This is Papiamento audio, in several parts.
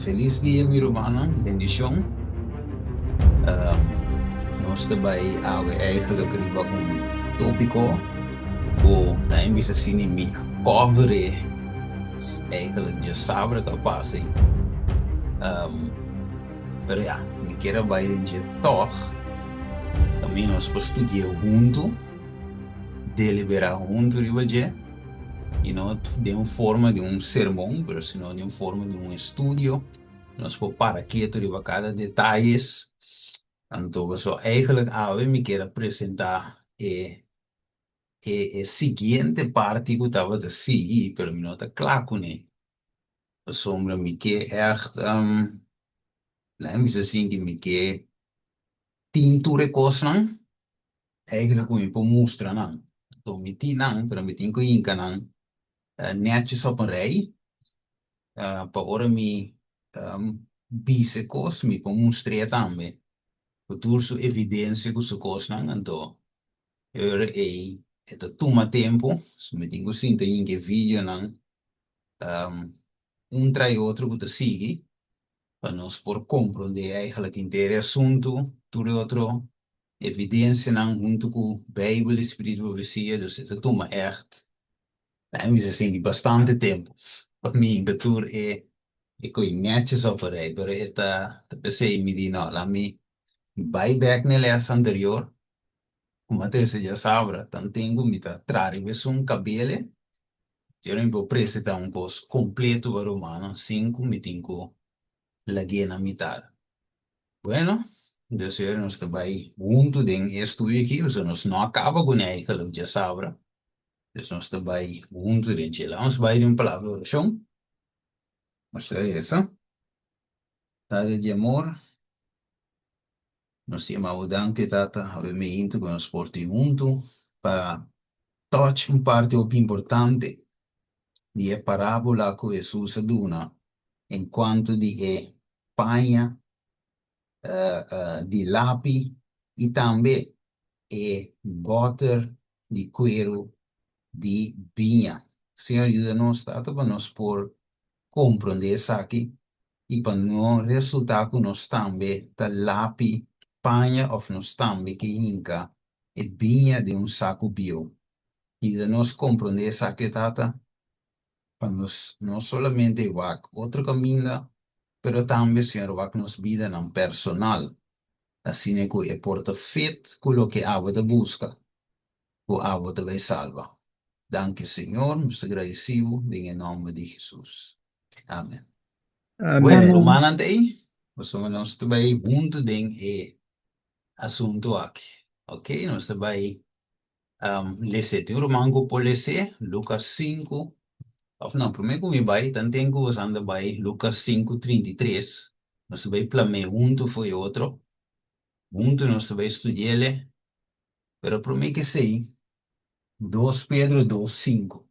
Felis dia mi rumannan, bendishon. Nos ta bai awe eigenlijk riba un tópiko ku ta en bisa asina mi a kòvere eigenlijk djasabra ku a pasa. Pero ya, mi kier a bai den dje tòg, kaminda nos por studia huntu, deliberá huntu riba dje. I no den un forma di un sermon, pero sino den un forma di un estudio. Nos por para ketu riba kada detayes. Anto paso eigenlijk awe mi kier a presentá e e e siguiente parti ku tabata sigui, pero mi no ta kla kuné. Pasobra mi ke ègt, laga mi bisa asin, mi ke tin tur e kosnan. Eigenlijk ku mi por mustra nan. Anto mi tin nan, pero mi tin ku hinka nan netjes op een rij, pa ora mi bisa e kos, mi por mustr'é tambe ku tur su evidensia ku su kosnan. Anto e ora ei e ta tuma tempu, so mi tin ku sinta hinka e videonan un tras otro ku ta sigui pa nos por komprondé eigenlijk henter e asuntu, tur e otro evidensianan huntu ku Beibel i spiritu profesia, dus e ta tuma ègt, laga mi bisa asin, di bastante tempu pa mi hinka tur e e koi nètjes op een rij, pero e ta ta p'esei mi di no, laga mi bai bèk na e lès anterior ku mi a trese djasabra, tanten ku mi ta traha riba esun kabele, djero mi por presentá un kos kompleto pa rumannan sin ku mi tin ku lag'é na mitar. Bueno, dus ora nos ta bai huntu den e estudio aki, pasobra nos no a kaba kuné eigenlijk djasabra, dus nos ta bai huntu den dje. Laga nos bai den un palabra di orashon. Nos ta resa. Tata di amor, nos ta yama bo danki, Tata, awe meintu ku nos por tin huntu pa touch un parti hopi importante di e parábola ku Hesus a duna en kuantu di e paña di lapi i tambe e bòter di kueru di biña. Señor yuda nos, Tata, pa nos por komprondé esaki i pa no resultá ku nos tambe ta lapi paña òf nos tambe ke hinka e biña den un saku bieu. Yuda nos komprondé esaki, Tata, pa nos no solamente wak otro kaminda, pero tambe, Señor, wak nos bidanan personal, asina ku e por ta fit ku loke abo ta buska, ku abo ta bai salba. Danki, Señor, nos ta gradisí bo den e nòmber di Hesus. Amen. Bueno, Amen. rumannan ta ei, pasobra nos ta bai huntu den e asuntu aki. Ok, nos ta bai Les'é. Tin un ruman ku por les'é, Lukas sinku, òf no, promé ku mi bai, tanten ku boso anda bai Lukas sinku 33, nos ta bai plam'é huntu for e otro, huntu nos ta bai studi'el, pero promé ku esei, dos Pedro dos sinku.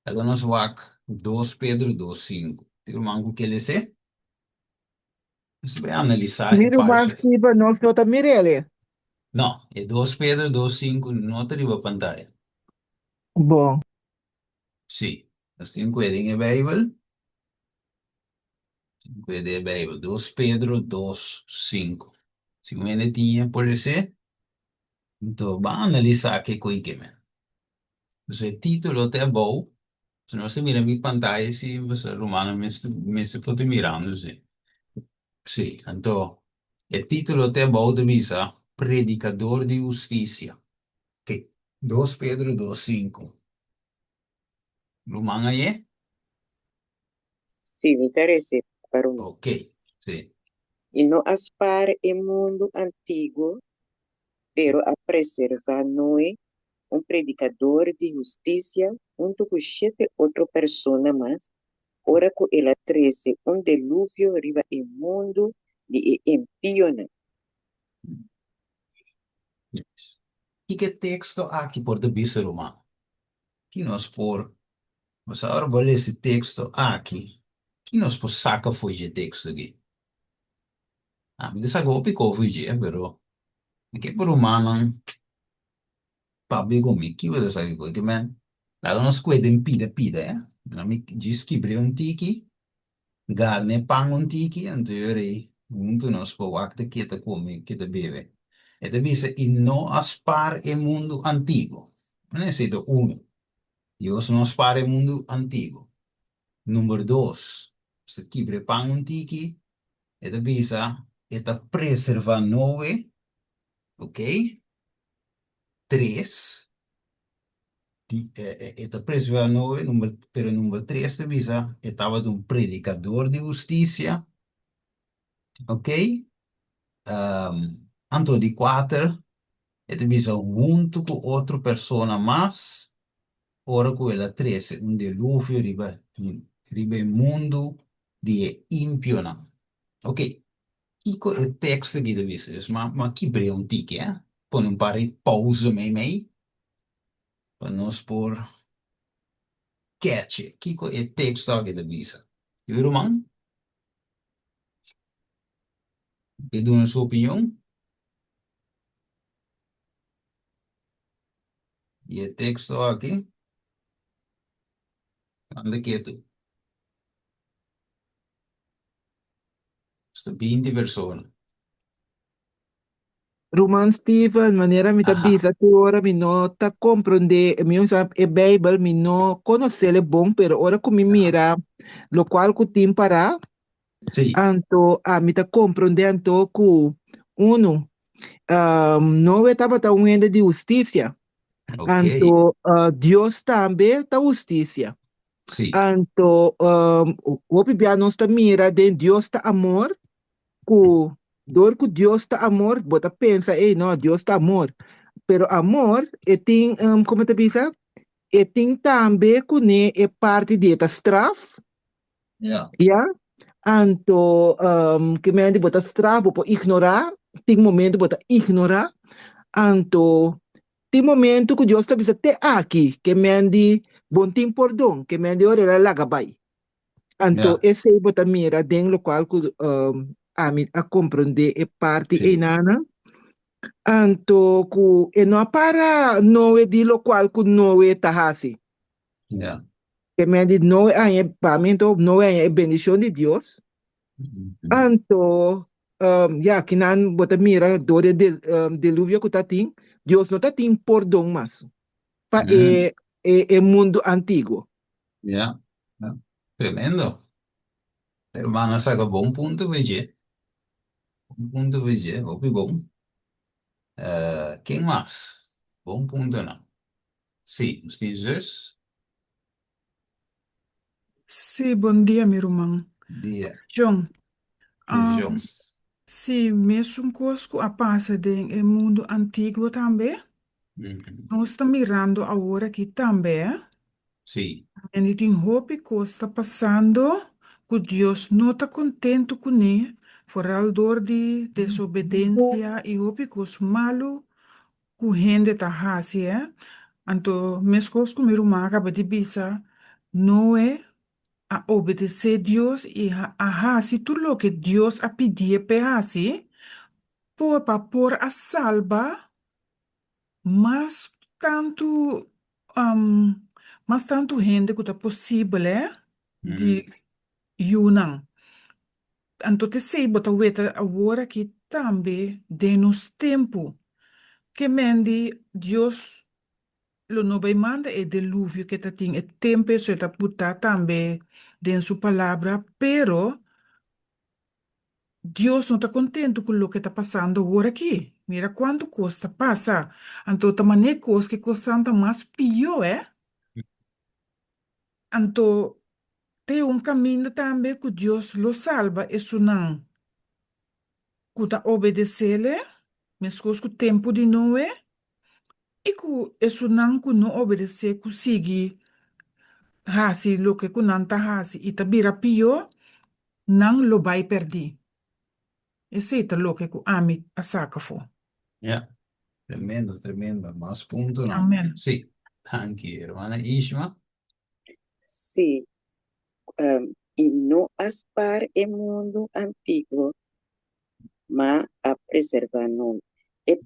Laga nos wak dos Pedro dos sinku. Tin ruman ku ke les'é? Nos ta bai analisá Mi e ruman parse. Steven, nos no ta mir'el e. No, e dos Pedro dos sinku no ta riba pantaya. Bon. Sí, nos tin ku e den e Bijbel. Tin ku e den e Bijbel. Dos Pedro dos sinku. Si un hende tin e por les'é, anto ban analisá ke ku i ke men. Pasobra e título ta abou, si nos ta mira mi pantaya si, pasobra rumannan mester mester por ta mirando si. Sí, anto e título te abou ta bisa Predicador di Husticia. Ok, dos Pedro dos sinku. Ruman aye? Sí, mi ta rese pa ruman. Ok, sí. I no a spar e mundu antiguo, pero a preservá Noe, un predikador di hustisia, huntu ku shete otro persona mas, ora ku el a trese un deluvio riba e mundu di e impionan. Kiko e teksto aki por ta bisa, ruman? Ki nos por Nos ora bo lesa e teksto aki, ki nos por saka fo'i dje teksto aki? Ami ta saka hopi kos fo'i dje, pero mi ke pa rumannan papia ku mi, ki bo ta saka ko'i? Ke men, laga nos kue den pida pida, ya. Mi djis kibr'é un tiki. Garna e pan un tiki, anto e ora ei huntu nos por wak ta ke ta kome, ke ta bebe. E ta bisa, I no a spar e mundu antiguo. Esei ta unu. Dios no a spar e mundu antiguo. Number dos, nos ta kibra e pan un tiki, e ta bisa, e ta preserva Noe, ok. Tres, di e ta preserva Noe, number, pero number tres ta bisa, e tabata un predicador di husticia, ok. Anto di kuater, e ta bisa huntu ku otro persona mas, ora ku el a trese un deluvio riba riba e mundu di e impionan. Ok, kiko e teksto aki ta bisa? Dus m'a m'a kibr'é un tiki, eh? Pone un par di pausa meimei pa nos por keche kiko e teksto aki ta bisa. Yu ruman? Ke duna su opinion? Di e teksto aki? Anda ketu. Nos ta 20 persona. Ruman Steven, manera mi ta Aha. bisa tur ora mi no ta comprende, mi usa e Bijbel, mi no conocele bon, pero ora cu mi Aha. mira locual cu tin para, Sí. anto a mi ta comprende anto cu uno, um, Noe tabata un hende di husticia, Ok. anto uh, Dios tambe ta husticia. Sí. Anto um, hopi bia nos ta mira den Dios ta amor, ku dor ku Dios ta amor, bo ta pensa, ey no, Dios ta amor. Pero amor, e tin, um, como ta bisa? E tin tambe kuné e parti di e ta straf, Ja. ya? Anto, um, ke men di bo ta straf, bo por ignorá, tin momento bo ta ignorá. Anto, tin momento ku Dios ta bisa te aki, ke men di bon tin pordon, ke men di ora el a laga bai. Anto Ja. esei bo ta mira den lokual ku um, ami a komprondé e parti Sí. einanan. Anto ku e no a para Noe di lokual ku Noe ta hasi. Ja. Ke men di Noe a haña, pa mi anto Noe a haña e bendishon di Dios. Mhm. Anto um, ya, kinan bo ta mira dor e de, um, diluvio ku ta tin, Dios no ta tin pordon mas pa Mhm. e, e, e mundu antiguo. Ja, ja. Tremendo. Hermana saca bon punto bij dje. Bon punto bij dje, hopi bon. Eh, ken mas? Bon puntonan. Sí, nos tin zus. Sí, bon dia mi ruman. Dia. John, Bendición. um, sí, mesun kos ku a pasa den e mundu antiguo tambe, Mhm. nos ta mirando awor aki tambe, eh? Sí. En i tin hopi kos ta pasando ku Dios no ta kontentu kuné, foral dor di desobedensia i hopi kos malu ku hende ta hasi, eh. Anto meskos ku mi ruman a kaba di bisa, Noe a obedesé Dios i a hasi tur loke Dios a pidié p'e hasi por pa por a salba Mas tantu mas tantu hende ku ta posibel e di yunan. Anto t'esei bo ta weta awor aki tambe den nos tempu. Ke men di Dios lo no bai manda e deluvio ke ta tin e tempu eso e ta putá tambe den su palabra, pero Dios no ta kontentu ku loke ta pasando awor aki. Mira kuantu kos ta pasa. Anto ta manera kos ku e kosnan ta mas pió, eh? Anto te un kaminda tambe ku Dios lo salba esunnan ku ta obedes'El, meskos ku tempu di Noe, i ku esunnan ku no obedes'é ku sigui hasi loke ku nan ta hasi i ta bira pió, Nan lo bai pèrdí. Esei ta loke ku ami a saka afó. Ja, tremendo, tremendo. Mas puntonan. Amen. Sí, danki, hermana Ishma. Sí, um, i no a spar e mundu antiguo, ma a preservá nos. E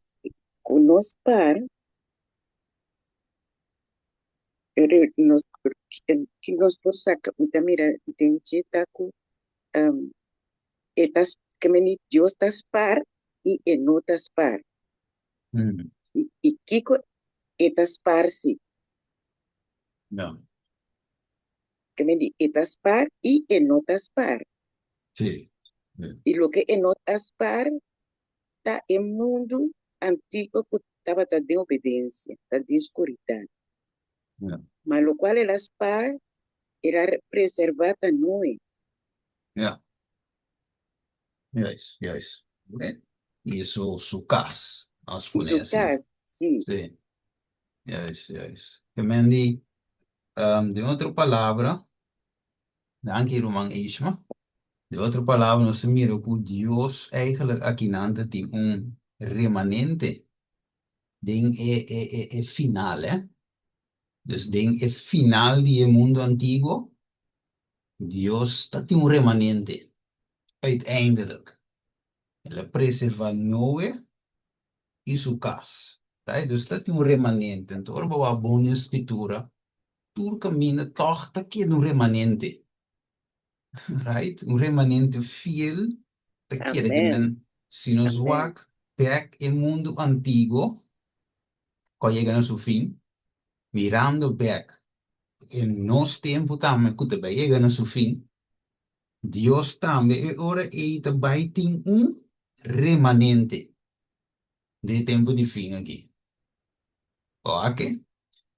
ku no spar, nos, nos por saka, mi ta mira den dje ta ku. Um, e ta, ke men di Dios ta spar i e no ta spar. I, i kiko e ta spar si? Ja. Ke men di e ta spar i e no ta spar. Sí. I loke e no ta spar ta e mundu antiguo ku tabata den obedensia, ta den skuridat. Ja. Ma lokual el a spar, el a preservá ta Noe. Ja. Juist, juist. Oké. I su, su kas, nos I pone su asina. kas, sí. Sí. Juist, juist. Ke men di, um, den otro palabra, danki ruman Ishma. Den otro palabra nos ta mira ku Dios eigenlijk akinan ta tin un remanente den e, e, e, e final, eh. Dus den e final di e mundu antiguo, Dios ta tin un remanente, uiteindelijk. El a preserva Noe i su kas. Right? Dus ta tin un remanente. Anto ora bo wak bon den Scritura, tur kaminda tòg ta keda un remanente. Right? Un remanente fiel ta keda. Ke Amen. men, si nos Amen. wak bèk e mundu antiguo, ku a yega na su fin, mirando bèk e nos tempu tambe ku ta bai yega na su fin, Dios tambe e ora ei ta bai tin un remanente den e tempu di fin aki. Oke?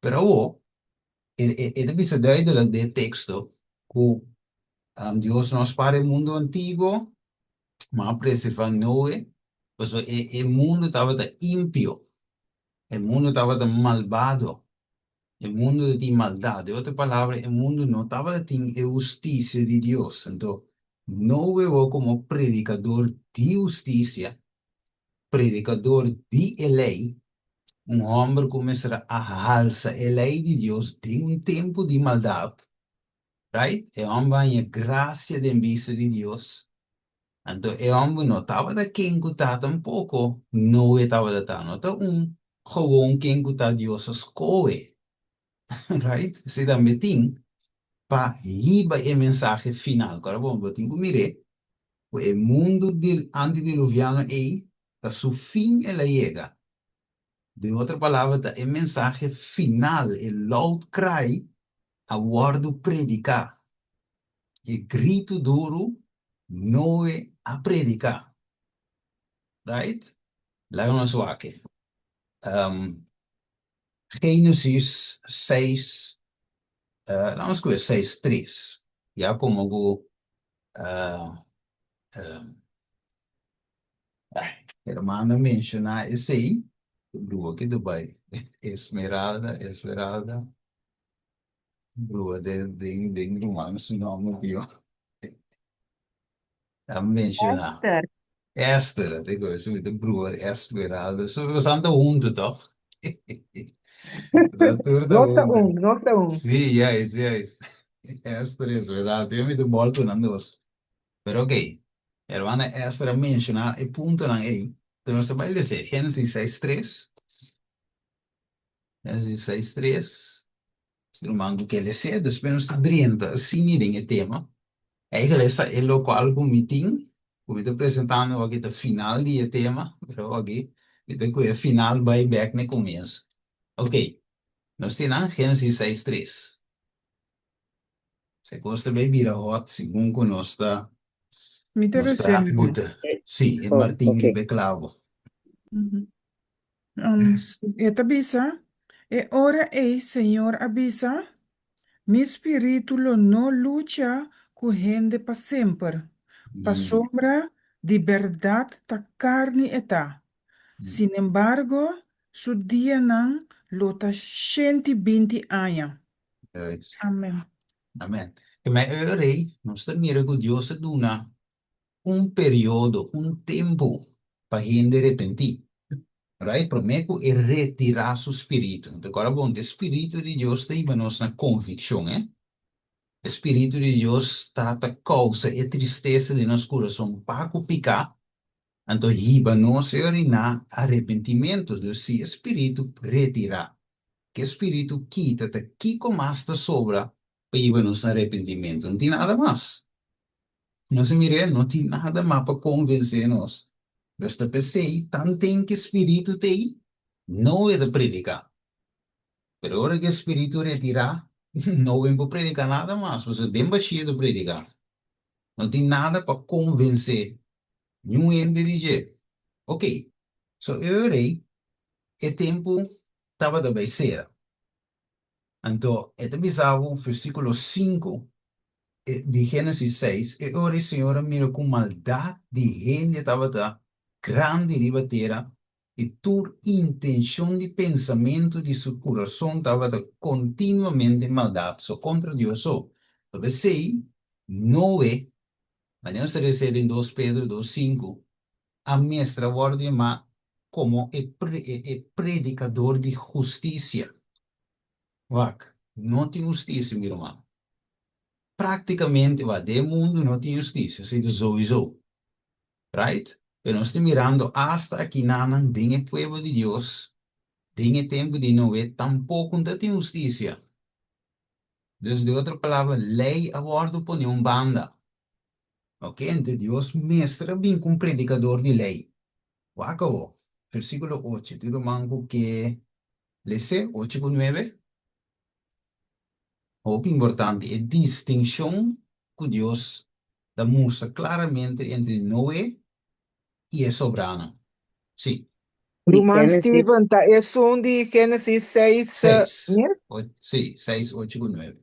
Pero awor, e, e, e ta bisa duidelijk den e teksto ku um, Dios no a spara e mundu antiguo, ma a preserva Noe, pasobra e, e mundu tabata impio, e mundu tabata malbado, e mundu ta tin maldat. Den otro palabra, e mundu no tabata tin e hustisia di Dios. Anto, Noe wou komo predikador di hustisia, predikador di e lei, un hòmber ku mester a halsa e lei di Dios den un tempu di maldat, right? E hòmber a haña grasia den bista di Dios. Anto e hòmber no tabata ken ku ta tampoko Noe tabata ta. No ta un gewoon ken ku ta Dios a skohe, right? Esei tambe tin pa hiba e mensahe final. Kòrda bon, bo tin ku mir'é ku e mundu di antidiluviano ei ta su fin el a yega. Den otro palabra ta e mensahe final, e loud cry a wòrdu prediká. E gritu duru Noe a prediká. Right? Laga nos wak. Um, Génesis 6, uh, laga nos kohe 6, 3. Ya komo ku uh, um, Hermana menshoná esei, brua ki ta bai Esmeralda, Esmeralda, brua den den den ruman su nòmber tio. A menshoná. Esther. Esther, a te kohe su ta brua Esmeralda. So boso ta huntu tòg? Boso tur ta Nos ta huntu. un, nos ta un. Sí, juist, juist. Esther, Esmeralda, tin mi ta bòltu nan dos. Pero ok, hermana Esther a menshoná e puntonan ei, enton nos ta bai lesa Génesis 6 3, Génesis 6 3, si ruman ku ke les'é, despues nos ta drenta asina den e tema. Eigenlijk esa e lokual ku mi tin, ku mi ta presentando aki ta final di e tema, pero aki mi ta ku e final bai bèk na e komienso. Ok, nos tin nan Génesis 6 3. Se kos ta bay bira hot segun ku nos ta Mi ta nos ta recién mismo. buta. Sí, e Oh, martin ok. riba e clavo. Um, e ta bisa, E ora ei Señor a bisa, Mi spiritu lo no lucha ku hende pa semper, pasobra di bèrdat ta karni e ta. Sinembargo, su dianan lo ta 120 aña. Juist. Amen. Amen. Ke mei ora ei, nos ta mira ku Dios a duna un periodo, un tempu pa hende repentí. Right? Promé ku e retirá su spiritu. Anto kòrda bon, e spiritu di Dios ta hiba nos na konvikshon, eh. E spiritu di Dios ta ta kousa e tristesa den nos kurason pa ku piká, anto hiba nos e ora ei na arepentimentu. Dus si e spiritu retirá, Ke spiritu kita ta kiko mas ta sobra pa hiba nos na arepentimentu? No tin nada mas. Nos a mir'é, no tin nada mas pa konvensé nos. Nos ta p'esei, tanten ku e spiritu t'ei, Noe ta prediká. Pero ora ku e spiritu retirá, Noe no por prediká nada mas, pasobra den bashia ta prediká. No tin nada pa konvensé niun hende di dje. Oké, so e ora ei, e tempu tabata bai sera. Anto e ta bisa bo, versíkulo sinku di Génesis seis, E ora e Señor a mira ku maldat di hende tabata grandi riba tera, i tur intenshon di pensamentu di su kurason tabata kontinuamente maldat so kontra Dios so. Ta p'esei Noe, manera nos ta lesa den dos Pedro dos sinku, a mester a wòrdu yamá komo e e predikador di hustisia. Wak, no tin hustisia, mi ruman. Práktikamente, wak, den e mundu no tin hustisia, esei ta souiso. Right? Pero nos ta mirando asta akinanan den e pueblo di Dios, den e tempu di Noe, tampoko no ta tin hustisia. Dus, den otro palabra, lei a wòrdu pone un banda. Ok, ente Dios mester a bin ku un predikador di lei. Wak awo, versíkulo ocho, tur ruman ku ke les'é, ocho ku nuebe. Hopi importante e distinshon ku Dios ta mustra klaramente entre Noe i e sobranan. Sí. Ruman Génesis. Steven, ta esun di Génesis seis, Seis. mes? Sí, seis, ocho ku nuebe.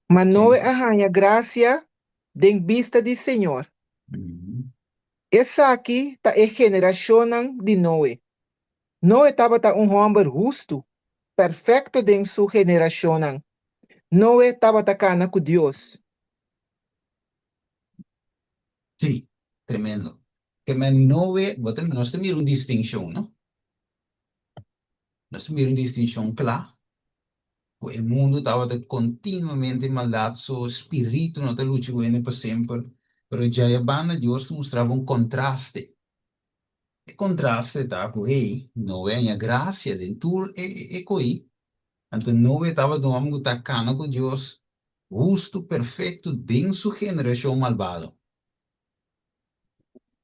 Ma Noe a Génesis. haña grasia den bista di Señor. Esaki ta e generashonnan di Noe. Noe tabata un hòmber hustu, perfekto den su generashonnan. Noe tabata kana ku Dios. Sí, tremendo. Ke men Noe, bo ta, nos ta mira un distinshon, no? Nos ta mira un distinshon kla ku e mundu tabata kontinuamente maldat, so spiritu no ta lucha ku hende pa semper, pero djaya banda Dios ta mustraba un kontraste. E kontraste ta ku, hey, Noe a haña grasia den tur e e koi, anto Noe tabata un hòmber ku ta kana ku Dios, hustu, perfekto den su generashon malbado.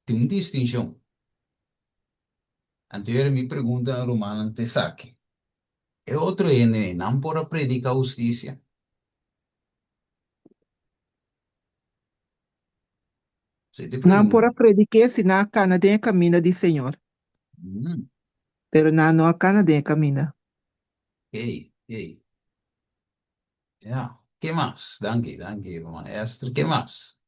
Tin un distinshon. Anto yora mi pregunta na rumannan ta esaki, E otro hende nan por a predica husticia? Si te Nan por pregunta. a prediké si nan a kana den e kaminda di Señor, pero nan no a kana den e kaminda. Ey, ey. Ja, ke mas? Danki, danki, ruman Esther. Ke mas?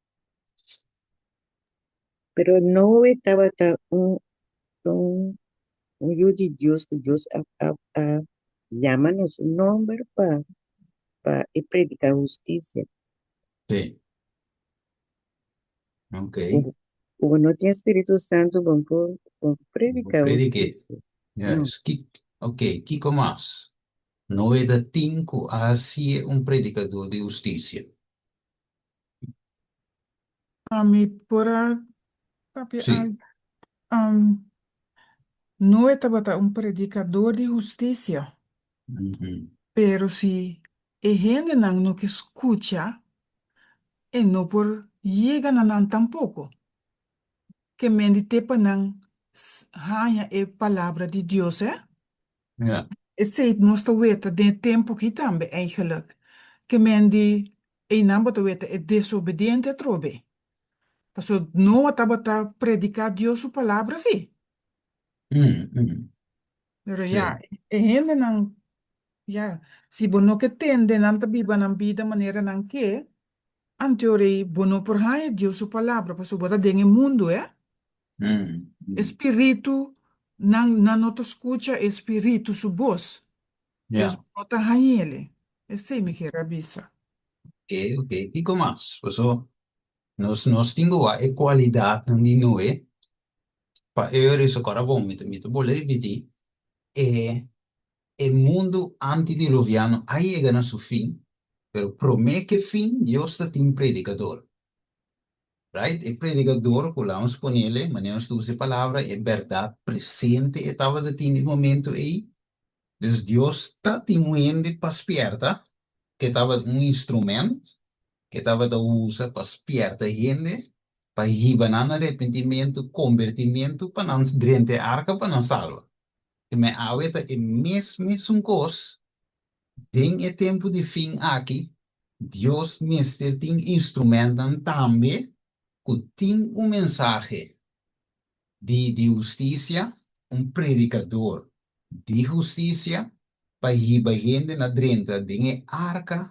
Pero Noe tabata un un un yu di Dios ku Dios a a a yama na su nomber pa pa e prediká hustisia. Sí. Ok. Ku ku bo no tin Spiritu Santu bo no por bo no por Bo prediká prediké. hustisia. No. Yes. Ki, ok, kiko mas? Noe ta tin ku a hasié un predikadó di hustisia. Mi por a papia Sí. algu. Noe tabata un predikador di hustisia, pero si e hendenan no ke skucha, e no por yega na nan tampoko. Ke mende te pa nan haña e palabra di Dios, eh? Ja. Esei nos ta weta den e tempu aki tambe eigenlijk. Ke men di einan bo ta weta e desobediente atrobe. Paso Noa tabata prediká Dios su palabra sí. Pero ya, e hendenan, ya, si bo no ke tende nan ta biba nan bida manera nan ke, anteorei bo no por haña Dios su palabra paso bo ta den e mundu, eh. E spiritu, nan, nan no ta skucha e spiritu su bos. Dus bo no ta hañ'ele. Esei mi kier a bisa. Ok, ok. Kiko mas? Paso nos, nos tin ku wak e kualidatnan di Noe pa e ora esei kòrda bon. Mi ta, mi ta bolbe ripití, e, e mundu antidiluviano a yega na su fin, pero promé ku e fin Dios ta tin predikador. Right? E predikador ku lanos ponele, manera nos ta usa e palabra, e bèrdat presente e tabata tin di momento ei. Dus Dios ta tin un hende pa spièrta, ke tabata un instrument. Ku e tabata usa pa spièrta hende, pa hiba nan na repentimentu, kombertimentu, pa nan drenta e arka pa nan salba. Te me awe ta e mes mesun kos den e tempu di fin aki, Dios mester tin instrumentnan tambe ku tin un mensahe di di hustisia, un predikador di hustisia, pa hiba hende na drenta den e arka.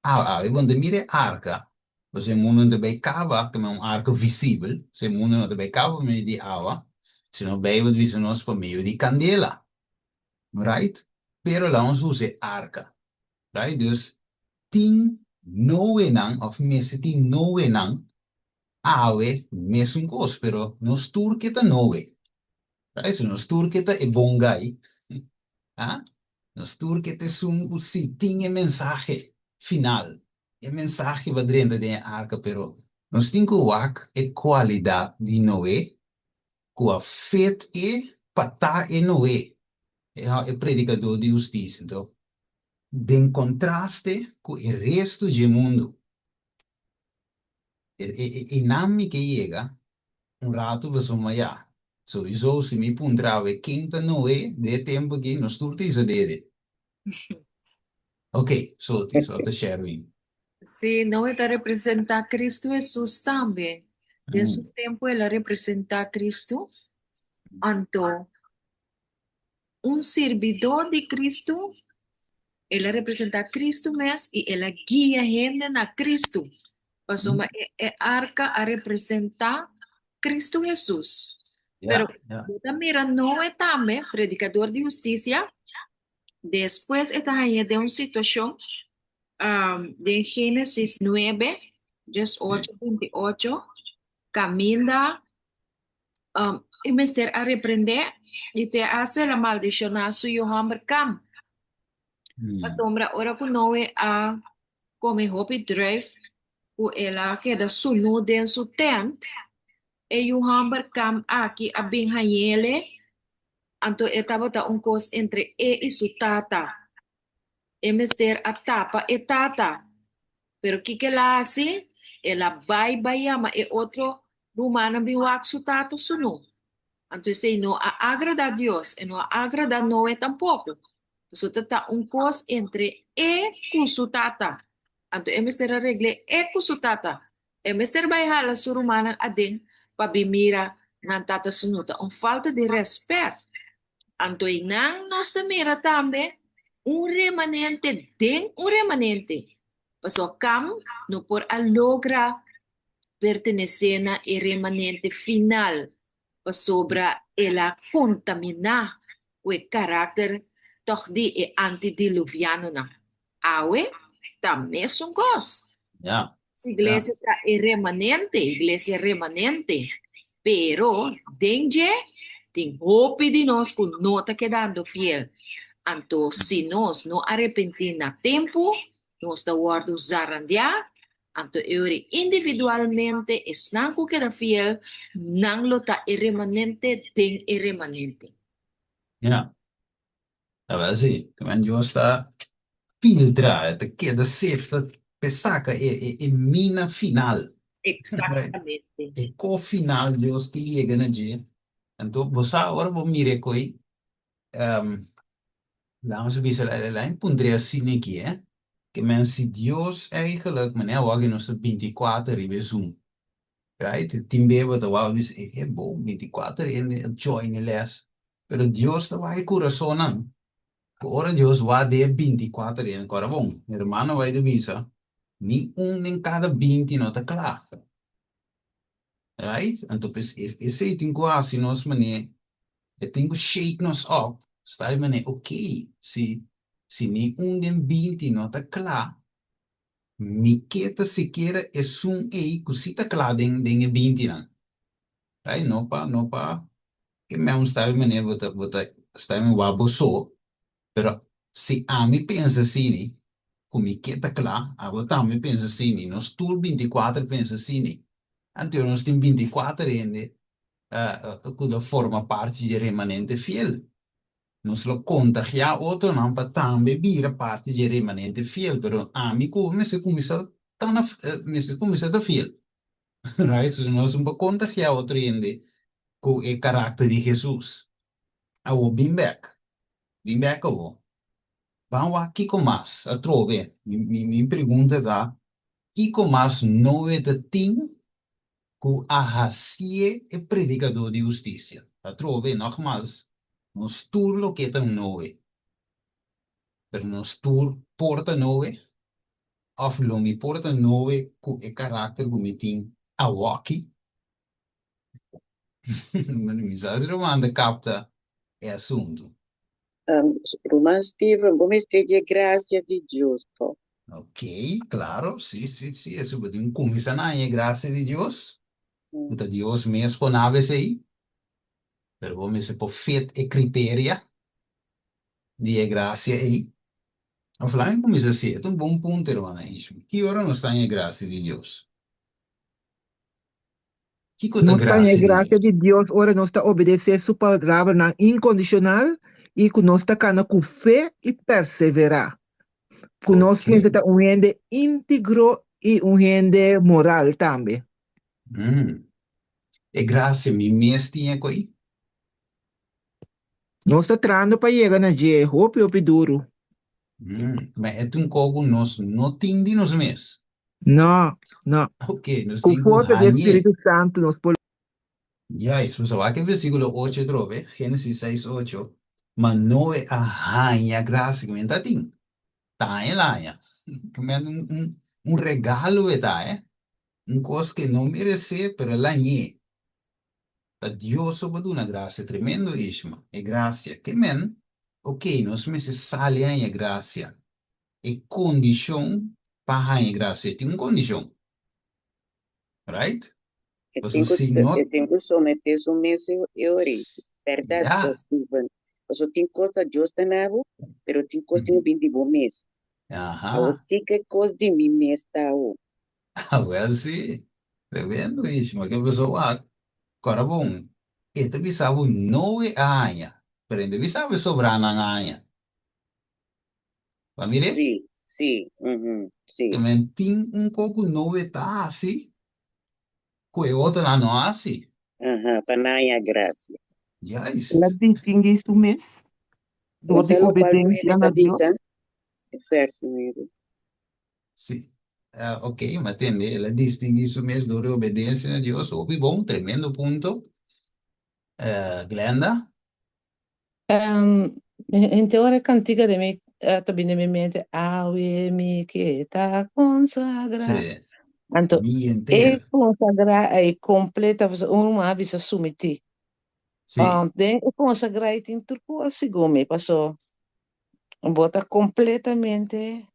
Awe, awe bo no ta mira e arka, pasobra e mundu no ta bai kaba, ta un arka visibel, pasobra e mundu no ta bai kaba pa medio di awa, sino Beibel ta bisa nos pa medio di kandela, right? Pero laga nos usa e arka, right? Dus tin Noenan, òf mester tin Noenan Awe mesun kos, pero nos tur ke ta Noe. Right? So nos tur ke ta e bon guy. Ha? Nos tur ke ta esun ku si tin e mensahe final. E mensahe ba drenta den e arka, pero nos tin ku wak e kualidat di Noe ku a fet e pa ta e Noe, e predikadó di hustisia. Anto, den kontraste ku e restu dje mundu. E nan mi ke yega un ratu pasobra ya souiso si mi puntra awe ken ta Noe den e tempu aki nos tur ta isa dede. Ok, Soti, Sota Sherwin. Sí, Noe ta representá Cristo Hesus tambe. Den su tempu el a representá Cristo. Anto un sirbidó di Kristu, el a representá Kristu mes i el a guia hende na Kristu. Pasobra e, e arka a representá Kristu Hesus. Pero bo ta mira Noe tambe, predikador di hustisia, despues e ta hañ'é den un situashon, den Génesis nuebe, diesocho, bintiocho, kaminda E mester a reprendé i te asta el a maldishoná su yu hòmber Kam. Pasobra ora ku Noe a kome hopi druif ku el a keda sunú den su tènt, e yu hòmber Kam aki a bin hañ'ele, anto e tabata un kos entre e i su tata. E mester a tapa e tata. Pero kiko el a hasi? El a bai bai yama e otro rumannan bin wak su tata sunú. Anto esei no a agradá Dios, e no a agradá Noe tampoko. Pasobra ta ta un kos entre e ku su tata. Anto e mester a regl'é e ku su tata. E mester bai hala su rumannan aden pa bin mira nan tata sunú. Ta un falta di rèspèt. Anto einan nos ta mira tambe un remanente den un remanente, pasobra Kam no por a logra pertenesé na e remanente final pasobra el a kontaminá ku e karakter tòg di e antidiluvianonan. Awe ta mesun kos. Si iglesia ta e remanente, iglesia remanente, pero den dje tin hopi di nos ku no ta kedando fiel. Anto si nos no arepentí na tempu, nos ta wòrdu zarandiá, anto e ora individualmente esnan ku keda fiel, nan lo ta e remanente den e remanente. Ja. Ta wel si, men Dios ta filtra, e ta keda sefta p'e saka e e e mina final. Exactamente. E ko final Dios ke yega na dje. Anto bo sa ora bo mira e koi, laga bisa la mi puntra e asina aki eh, ke men si Dios eigenlijk, manera awor aki nos ta 24 riba e Zoom, Right? Tin bes bo ta wak bo bisa, e bo, 24 hende a join e les. Pero Dios ta wak e kurasonnan. Ku ora Dios wak den e 24 hende, kòrda bon, hermano bai ta bisa, ni un den kada 20 no ta kla. Right? Anto pues esei tin ku hasi nos manera, e tin ku shake nos up, sta e manera, ok, si si ni un den 20 no ta kla, Mi ke ta sikiera esun ei ku si ta kla den den e bintinan. Right? No pa no pa ke men sta e manera bo ta bo ta sta e wak bo so, pero si ami pensa asini ku mi ke ta kla, abo tambe pensa asini, nos tur 24 pensa asini, anto nos tin 24 hende ku ta forma parti dje remanente fiel. Nos lo kontagiá otronan pa tambe bira parti dje remanente fiel, pero ami ku bo mester kuminsá ta na, mester kuminsá ta fiel. Right? So nos no por kontagiá otro hende ku e karakter di Hesus. Awor bin bèk, bin bèk awor. Ban wak kiko mas atrobe. Mi mi mi pregunta ta, kiko mas Noe ta tin ku a hasié e predikadó di hustisia? Atrobe, nògmals, nos tur loke ta Noe, pero nos tur por ta Noe? Òf lo mi por ta Noe ku e karakter ku mi tin awoki? Mi sa si ruman ta kapta e asuntu. Ruman Steven, bo mester dje gracia di Dios to. Ok, claro, si, si, si, eso bo tin cuminsa na haña e gracia di Dios, cu ta Dios mes por naba esey, pero bo mester por fit e criteria di e gracia ey. Of laga mi cuminsa así, e ta un bon punto, hermana Ishmi, ki ora nos ta haña e gracia di Dios? Kiko ta Nos ta haña grasia e di grasia Dios? di Dios ora nos ta obedesé su palabranan inkondishonal i ku nos ta kana ku fe i perseverá. Ku nos Ok. mester ta un hende íntegro i un hende moral tambe. Mm. E grasia mi mes tin e koi? Nos ta trahando pa yega na dje hopi hopi duru. Mm. Ma e ta un kos ku nos no tin di nos mes. No, no. Ok, nos Ku tin ku forsa di e hañ'é. Spiritu Santu nos por. Juist, nos a wak e versíkulo ocho atrobe, Génesis seis ocho, Ma Noe a haña grasia ku men ta tin. Ta haña el a haña. Ku men un, un, un regalo e ta, eh. Un kos ku e no meresé, pero el a hañ'é. Ta Dios so por duna grasia. Tremendo, Ishma. E grasia. Ke men, ok, nos mester sali haña grasia. E kondishon pa haña grasia tin un kondishon, right? E Pasobra tin ku si no. e tin ku someté su mes e ora. Bèrdat, Ya. Steven. Pasobra tin kos ta Dios ta na bo, pero tin kos tin ku bin di bo mes. Awor Aha. kiko e kos di mi mes ta awo? Awel si. Tremendo Ishma. Ke pasó wak? Kòrda bon, e ta bisa bo Noe a haña, pero e no ta bisa bo e sobranan a haña. Ba mir'é? Sí, sí, mhm, sí. Te men tin un ko ku Noe ta hasi ku e otronan no hasi. Aha, pa nan haña grasia. Juist. El a distinguí su mes dor di Unda lokual nuebe obedensia ta na bisa? Dios. E vèrs nuebe. Sí. Ah, ok, mi a tende. El a distinguí su mes dor di obedensia na Dios. Hopi bon, tremendo punto. Eh, Glenda? Um, henter ora e kantika den mi ta bini den mi mente, Awe mi ke ta konsagrá. Sí, Anto, mi e henter. konsagrá ei kompleta, pasobra un ruman a bisa sumití. Sí, Um, den e konsagrá ei tin tur kos segun mi, paso bo ta kompletamente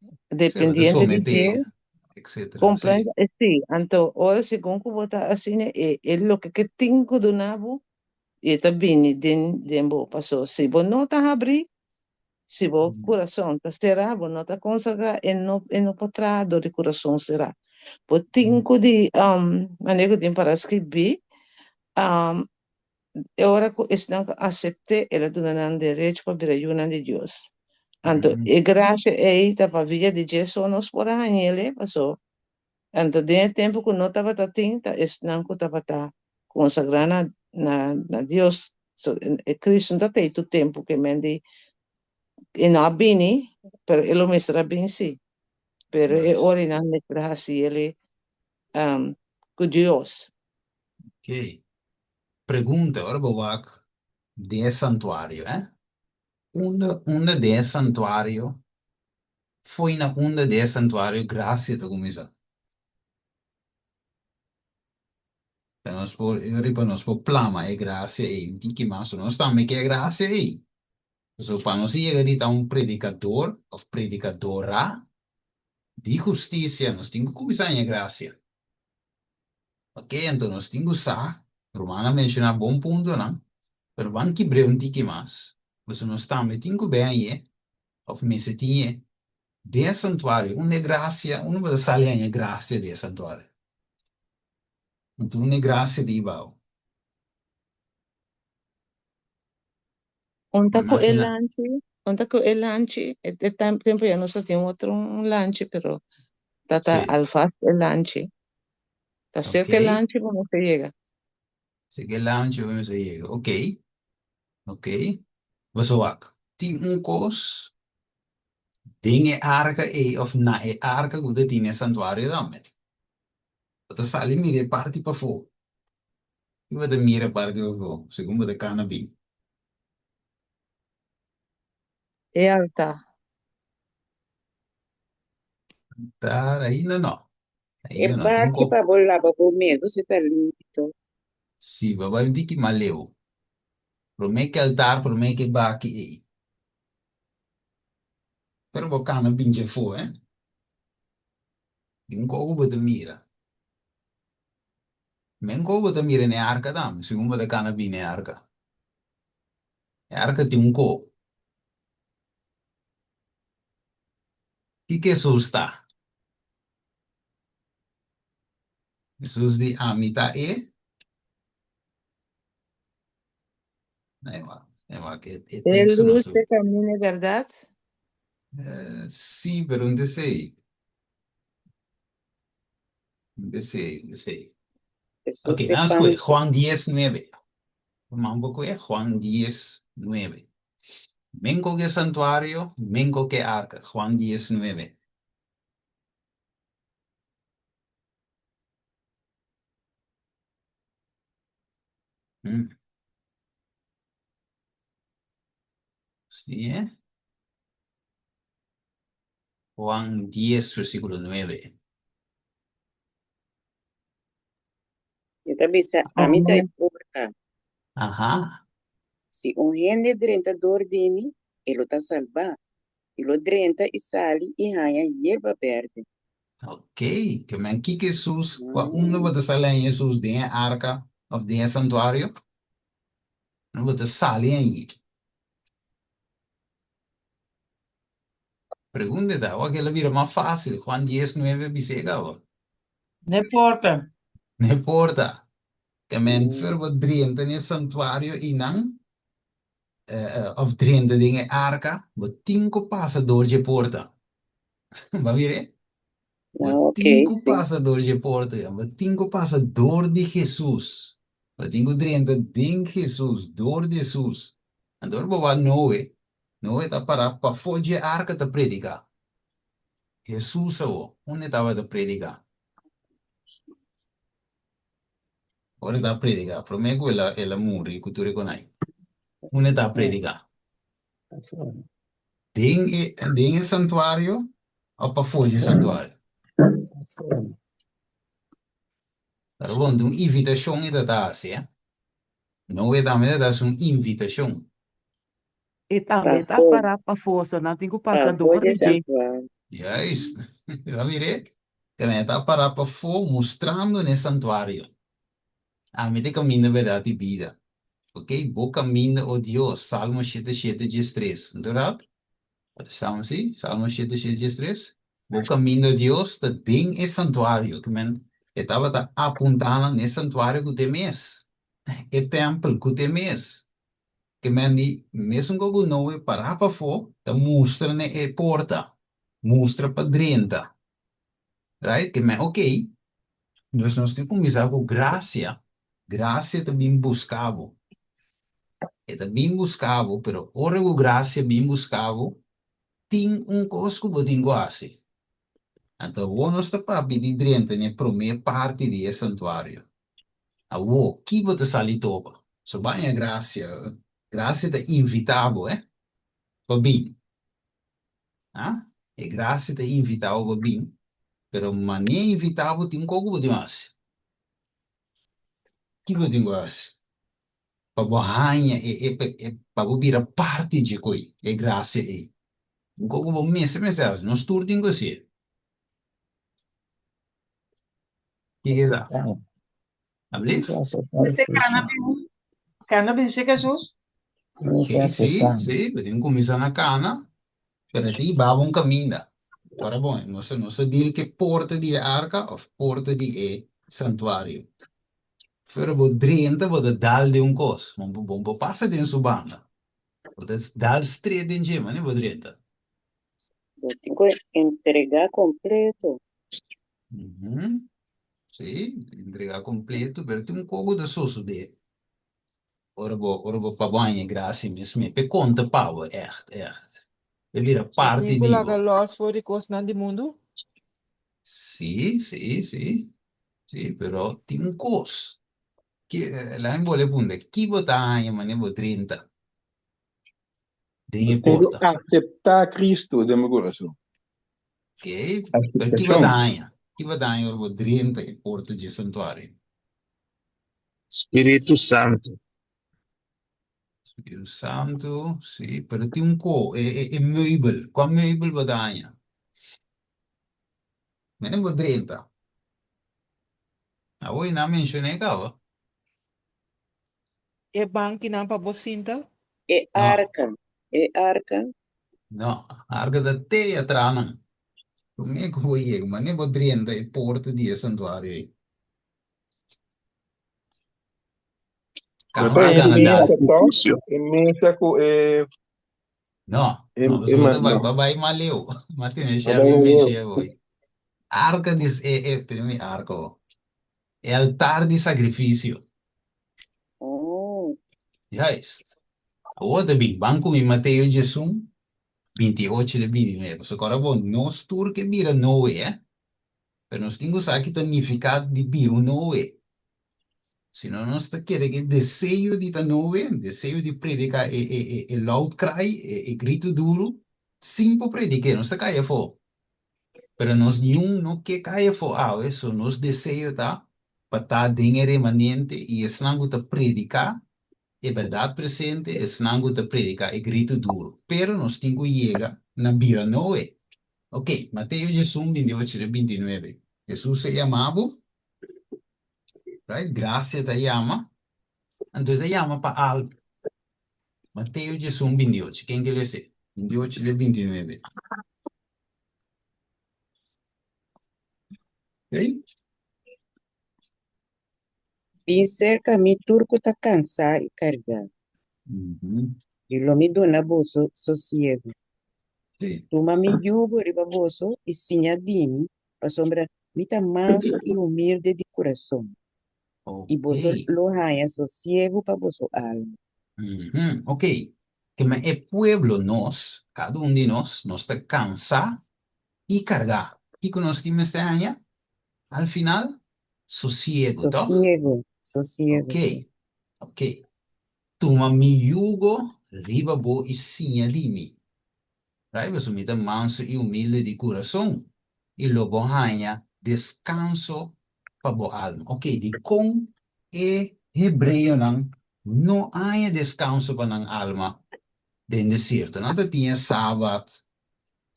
sí, bo ta dependiente di someté, dje. etcétera. Sí, Kompleta, sí, anto ora segun ku bo ta asina, e, e loke ke tin ku duna bo, i e ta bini den den bo. Paso si bo no ta habrí, si bo kurason ta será, bo no ta konsagrá, e no e no por traha dor di kurason será. Bo tin ku di manera ku tin para skribí, e ora ku esnan ku asept'é, el a duna nan derecho pa bira yunan di Dios. Anto e grasia ei ta pa via di dje so nos por a hañ'el, paso Anto den e tempu ku no tabata tin, ta esnan ku tabata konsagrá na na na Dios. So, e Cristo no ta tei tur tempu ke men di e no a bini, pero e lo mester a bin si. Pero e Juist. ora nan mester a hasi el ku Dios. Ok. Pregunta, ora bo wak den e santuario, eh? Unda unda den e santuario Fo'i na unda di e santuario gracia ta cuminsa? Pa nos por, riba nos por plama e gracia ei un tiki mas, nos tambe ke e gracia ei. Pasobra pa nos yega di ta un predicador of predicadora di husticia, nos tin cu cuminsa haña gracia. Ok, anto nos tin cu sa, ruman a menciona bon puntonan, pero ban kibr'é un tiki mas, pasobra nos tambe tin cu ben hañ'é Of mester tin e den e santuario? Unda e gracia? Unda bo ta sali haña e gracia den e santuario? Anto unda e gracia di bao? Un ta ku e Imagina. lanchi, un ta ku e lanchi, e e tempu ya nos a tin otro un lanchi, pero Ta ta Sí. alvast e lanchi. Ta serka e Oké. lanchi bo mester yega. Serka e lanchi bo mester yega. Oké. Oké. Boso wak. Tin un kos den e arka ei òf na e arka ku ta tin na e santuario tambe. Bo ta sali mira e parti pafó. I bo ta mira e parti pafó segun bo ta kana bin. E altar. Altar ainda no. E Ainda no. Tin un baki kop. pa bo laba bo mes, bo si ta limpi to. Sí, bo bai un tiki mas leu. Promé ke altar, promé ke baki ei. Pero bo kana bin dje afó, eh. Tin un kos ku bo ta mira. Men kos bo ta mira na e arka tambe, segun bo ta kana bin na e arka. E arka tin un ko. Kiko Hesus ta? Hesus di, Ami ta e. Nee, wak, nee, wak, e, e E teksto no lus, su. e kaminda, e bèrdat. Eh, sí, pero no ta esei. No ta esei, no ta esei. Hesus Ok, e nan pan. skohe Juan 10, 9. Tuma un poko e Juan 10, 9. Men koke e santuario, men koke e arka. Juan 10, 9. Mm. Sí, eh? Juan 10, versículo 9. E ta bisa, Ami ta e porta. Aha. Si un hende drenta dor di mi, e lo ta salbá. E lo drenta i sali i haña yerba bèrdè. Ok, ke men kiko Hesus, kua unda bo ta sali haña Hesus, den e arka òf den e santuario? Unda bo ta sali hañ'é? Pregunta ta, awor ke el a bira mas fásil, Juan dies nuebe bis'é kaba. N'e porta. N'e porta. Ke men fer bo drenta den e santuario einan, òf drenta den e arka, bo tin ku pasa dor dje porta. Bo a mir'é? Bo Ah, ok, tin ku sí. pasa dor dje porta ya. Bo tin ku pasa dor di Hesus. Bo tin ku drenta den Hesus, dor di Hesus. Anto ora bo wak Noe, Noe ta pará pafó dje arka ta prediká. Hesus awor, unda e tabata prediká? Ora e ta prediká, promé ku el a el a muri ku tur e konai, unda e ta prediká? Den e den e santuario òf pafó dje santuario? Pero bon, ta un invitashon e ta ta hasi, eh. Noe tambe ta ta hasi un invitashon. E tambe ta Pafó. pará pafó, so nan tin ku pasa Pafó dor dje di dje. santuario. Juist. Ta mir'é? Tambe ta pará pafó mustrando n'e santuario. Ami ta e kaminda, bèrdat i bida. Ok, bo kaminda, o Dios, Salmo shete shete diestres. No ta bèrdat? Bo ta Salmo si? Salmo shete shete diestres. Bo kaminda, o Dios, ta den e santuario. Ke men e tabata apuntá nan n'e santuario ku ta e mes, e tèmpel ku ta e mes. Ke men di mesun ku ku Noe pará pafó ta mustra na e porta, mustra pa drenta. Right? Ke men ok, dus nos tin kuminsá ku grasia. Grasia ta bin buska bo. E ta bin buska bo, pero ora ku grasia bin buska bo, tin un kos ku bo tin ku hasi. Anto awor nos ta papia di drenta na e promé parti di e santuario. Awor, ki bo ta sali topa? So baña gracia, gracia ta invita bo, eh, pa bin. Ah, e gracia ta invita bo pa bin, pero manera e invita bo tin un kos ku bo tin hasi. Ki bo tin ku hasi? Pa bo haña e, e, e, pa bo bira parti dje koi, e gracia ei. Un kos ku bo mester mester hasi, nos tur tin ku hasié. Kiko ta? Ablief? Mester kana bin, kana bin serka Hesus. Ok, sí, sí, bo tin kuminsá na kana, pero e ta hiba bo un kaminda. Ora bon, nos nos ta deal ku e porta di e arka òf porta di e santuario. Pero bo drenta bo ta dal den un kos, bo bo bo pasa den su banda. Bo ta dal stret den dje, manera bo drenta. Bo tin ku entregá kompleto. Mhm. Sí, entrega kompleto, pero tin un koko ta sosodé. Ora bo, ora bo pa bo haña grasia mes mes, p'e konta pa bo, ègt, ègt. E bira Bo parti tin ku di laga bo. lòs for di kosnan di mundu? Sí, sí, sí. Sí, pero tin un kos. Ki, laga mi bolbe punta, ki bo ta haña manera bo drenta den Bo e tin ku porta? aseptá Kristu den bo kurason. Ok, pero ki bo ta Aseptashon. haña? Ki bo ta haña ora bo drenta e porta dje santuario? Spiritu Santu. Spiritu Santu, sí, pero tin un ko, e, e, e meubel, kua meubel bo ta haña? Mene bo drenta. Awor i nan menshoné kaba. E bankinan pa bo sinta? E No. arka, e arka. No, arka ta te atrás nan. Promé ku bo yega, mane bo drenta e porta di e santuario ei. Bo Kaba ta a e gana mesa dal. tòg? E mesa ku e No, e no, e pasobra ma ta bai no. ba bai mas leu. Ma tene Ba bai Sherwin mas leu. menshia hoy. Arka di e e tene mi arka ho. E altar di sakrifisio. Oh. Juist. Awor ta bin, ban ku mi Mateo 11, 28 te 29. Pasobra kòrda bo, nos tur ke bira Noe, eh. Pero nos tin ku sa ki ta nifiká di bira un Noe. Si no nos ta kere ku e deseo di ta Noe, deseo di prediká e e e e loud cry, e e gritu duru, sin por predik'é, nos ta kai afó. Pero nos niun no ke kai afó awe, so nos deseo ta pa ta den e remanente i esnan ku ta prediká e bèrdat presente, esnan ku ta prediká e gritu duru. Pero nos tin ku yega na bira Noe. Ok, Mateo 11, 28 te 29. Hesus a yama bo, right? Grasia ta yama, anto e ta yama pa algu. Mateo 11, 28. Ken ke lesa? 28 te 29. Ok? Bin serka mi tur ku ta kansá i kargá, i lo mi duna boso sosiegu. Tuma mi yugo riba boso i siña di mi, pasobra mi ta mansu i humilde di kurason, i boso lo haña sosiegu pa boso alma. Ok, kema e pueblo nos, kada un di nos, nos ta kansá i kargá. Kiko nos tin mester haña? Al final, sosiego, toch? Sosiego, sosiego, Ok, sí. ok. Tuma mi yugo riba bo i siña di mi. Right? Pasobra mi ta manso i humilde di kurason, i lo bo haña deskanso pa bo alma. Ok, dikon e hebreonan no haña deskanso pa nan alma den desierto? Nan ta tin e sabat,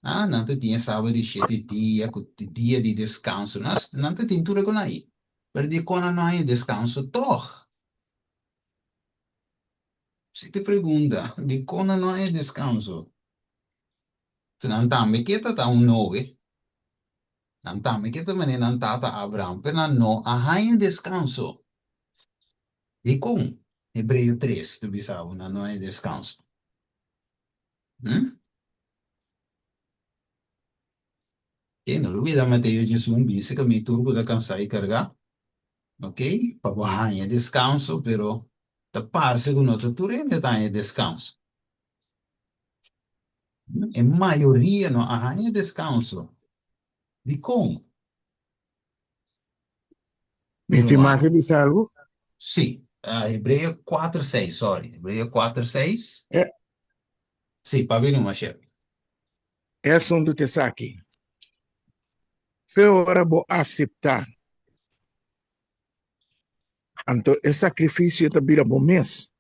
Ah, nan ta tin e sabat di shete dia ku dia di deskanso. Nan, nan ta tin tur e kon ai. Pero dikon nan no haña deskanso tòg? Si te pregunta, dikon nan no haña deskanso? Si nan tambe ke ta ta un Noe, nan tambe ke ta manera nan tata Abraham, pero nan no a haña deskanso. Dikon? Hebreo tres ta bisa bo nan no haña deskanso. Hm? Ok, no lubida Mateo 11, bisa ku mi tur ku ta kansá i kargá, ok, pa bo haña deskanso, pero ta parse ku no ta tur hende ta haña deskanso. E mayoria no a haña deskanso. Dikon? Mi tin mag di bisa algu? Sí, Hebreo kuater seis, sorry, Hebreo kuater seis. E. Sí, pabia numa, shef. E asuntu ta esaki, Fe ora bo aseptá, anto e sakrifisio ta bira bo mes.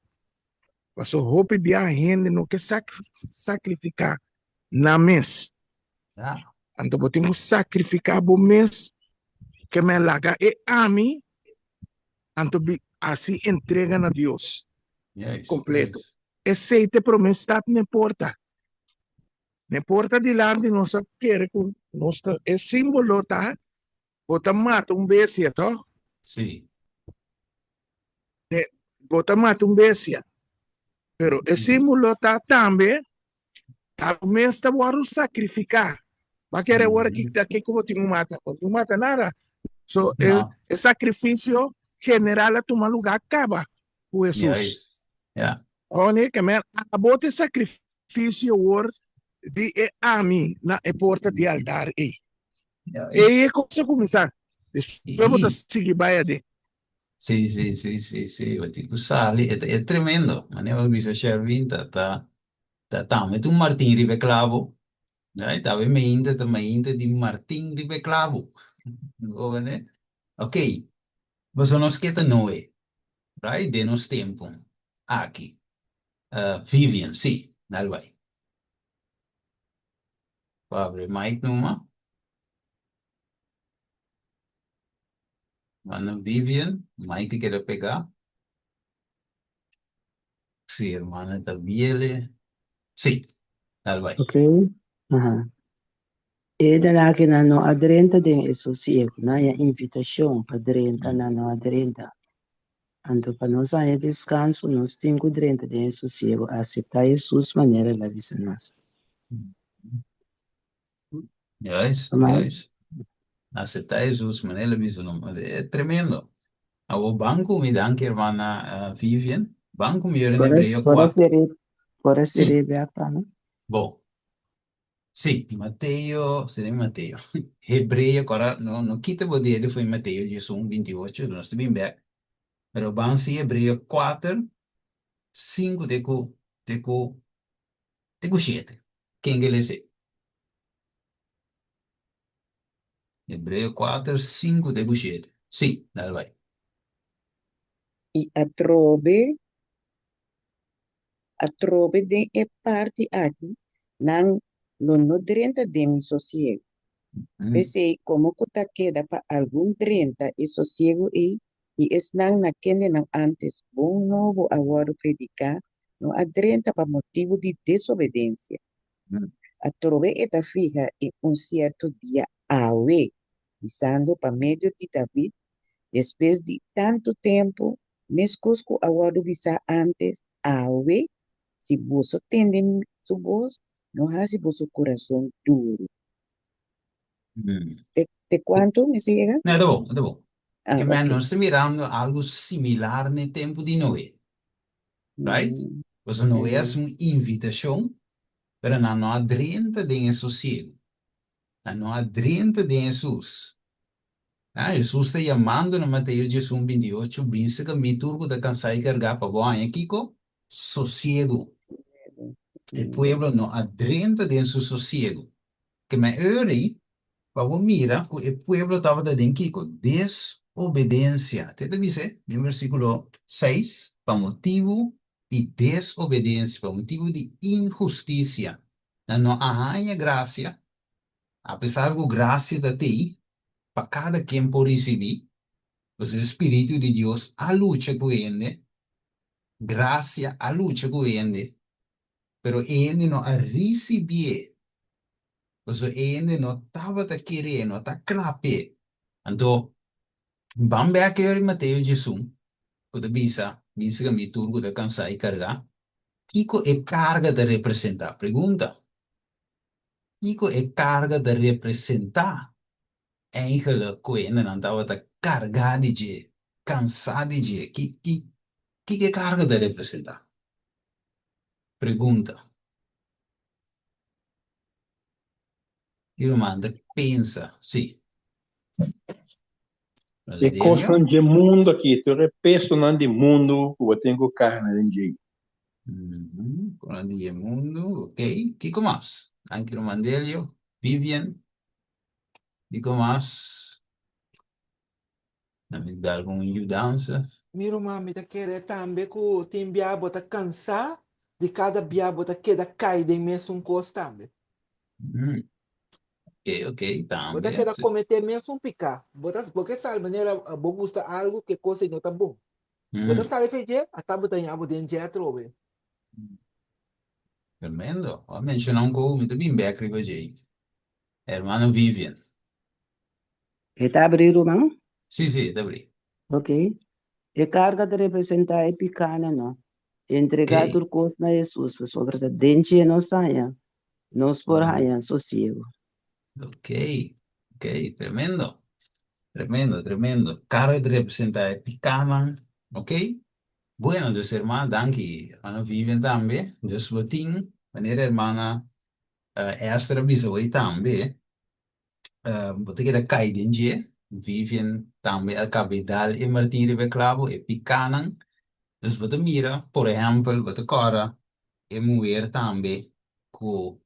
Pasobra hopi biaha hende no ke sakrifiká nan mes. Anto bo tin ku sakrifiká bo mes ke men laga e ami anto bi hasi entrega na Dios kompleto. Esei ta e promé stap n'e porta. N'e porta dilanti nos a kere ku nos ta e símbolo ta Bo ta mata un bestia, tòg? Sí. De, bo ta mata un bestia. Pero e símbolo ta tambe, ta bo mes ta wòrdu sakrifiká. Ba kere ora ki ta kiko bo tin ku mata? Bo no tin ku mata nada. So e No. e sakrifisio general a tuma lugá kaba ku Hesus. Juist. Ja. Hone ke men abo ta e sakrifisio wor di e ami na e porta di altar ei. Juist. Ei e kos a kuminsá. Despues bo ta Sí. sigui bai aden. Sí, sí, sí, sí, sí. Bo tin ku sali. E ta e tremendo. Manera bo bisa Sherwin ta ta ta tambe ta un martin riba e klabo. Right? Awe mainta ta mainta di martin riba e klabo. Bo bende? Ok. Boso nos ke ta Noe. Right? Den nos tempu aki. Vivian, sí. Dal bai. Bo abri mic numa. Mano Vivian, mic a keda pegá. Sí, hermana ta biele. Sí, dal bai. Ok, aha. E dalakinan no a drenta den e sosiego, nan haña invitashon pa drenta, nan no a drenta. Anto pa nos haña deskanso, nos tin ku drenta den e sosiego, aseptá Hesus manera el a bisa nos. Juist, Amai. juist. Acepta Jesus, manera el a bisa no. E tremendo. Awo ban cu mi, danki hermana eh, Vivian. Ban cu mi yora en Por a, Hebreo por a 4. seri, por a Sí, seri bek pa mi. bon. Sí, Mateo, sí, Mateo. Hebreo, ahora no, no quita bo dedo foi Mateo 11, 28, nos ta bin bek. Pero ban si Hebreo 4, 5 te cu, te cu, te cu 7. Ken ke lese? Hebreo 4, 5 te ku 7. Sí, dal bai. I atrobe, atrobe den e parti aki nan lo no drenta den mi sosiegu. P'esei, komo ku ta keda pa algun drenta e sosiegu ei, i esnan na kendenan ántes bon nobo a wòrdu prediká no a drenta pa motibu di desobedensia. Atrobe e ta fiha e un sierto dia awe, bisando pa medio di David, despues di tantu tempu, meskos ku a wòrdu bisá ántes, Awe, si boso tende su bos, no hasi boso kurason duru. Te, te kuantu mester yega? No, ta bon, ta bon. Ah, Ke men ok. nos ta mirando algu similar n'e tempu di Noe. Right? Pasobra Noe a hasi un invitashon, pero nan no a drenta den e sosiegu. Nan no a drenta den Hesus. Ah, Hesus ta yamando na Mateo diesun 28, Bin seka mi tur ku ta kansá i kargá pa bo haña kiko? Sosiegu. E pueblo no a drenta den su sosiegu. Ke men ori pa bo mira ku e pueblo tabata den kiko? Desobedensia. Te ta bis'é den versíkulo seis, pa motibu di desobedensia, pa motibu di inhustisia, nan no a haña grasia, apesar ku grasia ta tei pa kada ken por risibí, pasobra e spiritu di Dios a lucha ku hende, grasia a lucha ku hende, pero e hende no a risibié, pasobra e hende no tabata keré, no ta kla p'e. Anto, ban bek e ora di Mateo 11, ku ta bisa, Bin sega mi tur ku ta kansá i kargá. Kiko e karga ta representá? Pregunta. Kiko e karga ta representá? Eigenlijk ku e hendenan tabata kargá di dje, kansá di dje. Ki, ki, kiko e karga ta representá? Pregunta. Ki ruman ta pensa? Sí. E kosnan dje mundu aki, tur e pesonan di mundu ku bo tin ku karga den dje. Kosnan di e mundu, ok. Kiko mas? Danki ruman Delio. Vivian, kiko mas? Nan mi da algun yudansa. Mi ruman, mi ta kere tambe ku tin bia bo ta kansá di kada bia bo ta keda kai den mesun kos tambe. Ok, ok, Bo ta tambe. keda kometé mesun piká. Bo ta bo ke sali manera bo gusta algu ku e kos ei no ta bon. Bo ta sali fe dje, ata bo ta haña bo den dje atrobe. Tremendo. Bo a menshoná un kos, mi ta bin bèk riba dje. Hermano Vivian. E ta abrí, ruman? Sí, sí, e ta abrí. Ok. E karga ta representá e pikánan, no? Entregá Ok. tur kos na Hesus, pasobra ta den dje nos haña, nos por haña sosiegu. Ok, ok, tremendo. Tremendo, tremendo. Kara ta representa e pikánan, ok? Bueno, dus hermana, danki. Hermana Vivian tambe. Dus bo tin, manera hermana Esther a bisa hoy tambe, bo ta keda kai den dje. Vivian tambe a kabe dal e martin riba e klabo, e pikánan. Dus bo ta mira, por ehèmpel, bo ta kòrda e muher tambe ku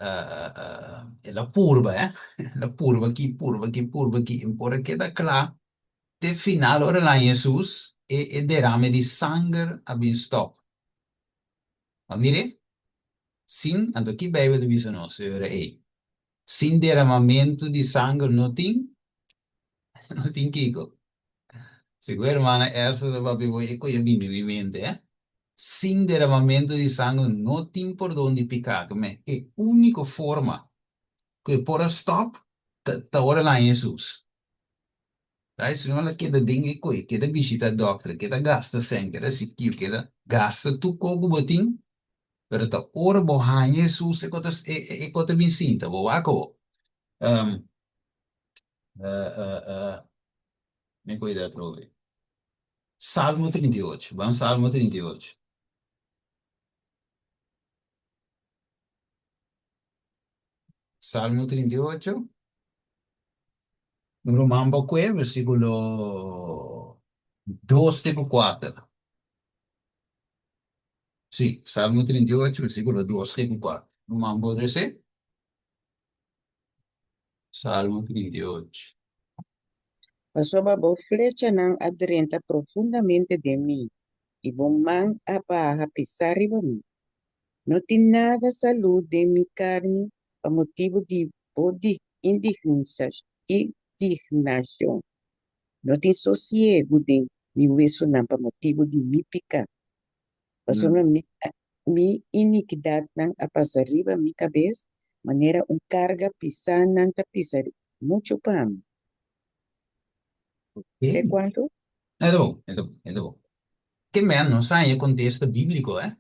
el a purba, eh, el a purba aki, purba aki, purba aki, i por a keda kla te final ora el a haña Hesus, e e derame di sanger a bin stòp. Bo a mir'é? Sin, anto ki Beibel ta bisa nos e ora ei? Sin deramamentu di sanger no tin, no tin kiko. Segun hermana Esther ta papia bo e koe a bini mi mente, eh. Sin deramamentu di sanger no tin pordon di piká. Keme e úniko forma ku e por a stòp ta ta ora el haña Hesus. Right? Si no el a keda den e koe, keda bishita dòkter, keda gasta sèn, keda sikiu, keda gasta tur kos ku bo tin, pero ta ora bo haña Hesus e kos ta e kos ta bin sinta bo. Wak bo. Mi cuida atrobe. Salmo 38. Ban Salmo 38. Salmo 38. Un ruman bo kue, versículo 2 te ku 4. Sí, Salmo 38, versículo 2 te ku 4. Ruman bo rese? Salmo 38. Pasobra bo flechanan a drenta profundamente den mi, i bo man a baha pisá riba mi. No tin nada salú den mi karni pa motibu di bo indignashon. No tin sosiegu den mi wesunan pa motibu di mi piká. Pasobra mi Mi inikidatnan a pasa riba mi kabes manera un karga pisá nan ta pisa muchu pa mi. Te kuantu? E ta bon, e ta bon, e ta bon. Ke men nos haña kontesta bíbliko, eh?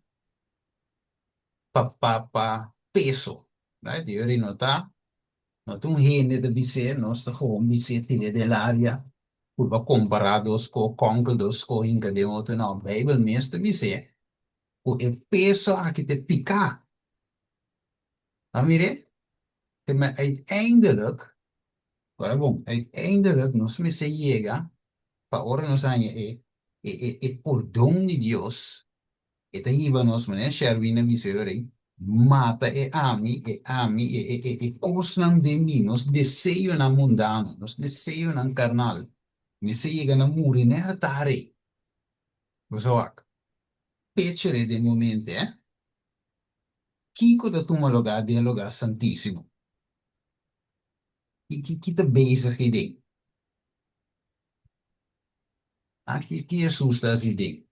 Pa, pa, pa peso, right? Yori no ta, no ta un hende ta bis'é, nos ta gewoon bis'é tir'é den laria, purba kompará dos ko, kònkel dos ko hinka den otro. No, Beibel mes ta bis'é ku e peso aki ta piká. A mir'é? Te men uiteindelijk, ora bon, uiteindelijk nos mester yega pa ora nos haña e e e e pordon di Dios, e ta hiba nos, manera Sherwin a bisa ora ei, mata e ami, e ami, e e e e kosnan den mi, nos deseonan mundano, nos deseonan karnal, mester yega na muri n'e altar ei. Bo sa wak? Pechere den bo mente, eh? Kiko ta tuma lugá den e lugá santísimo? Ki, ki, ki ta bezig ei den? Ah, ki, ki Hesus ta hasi den?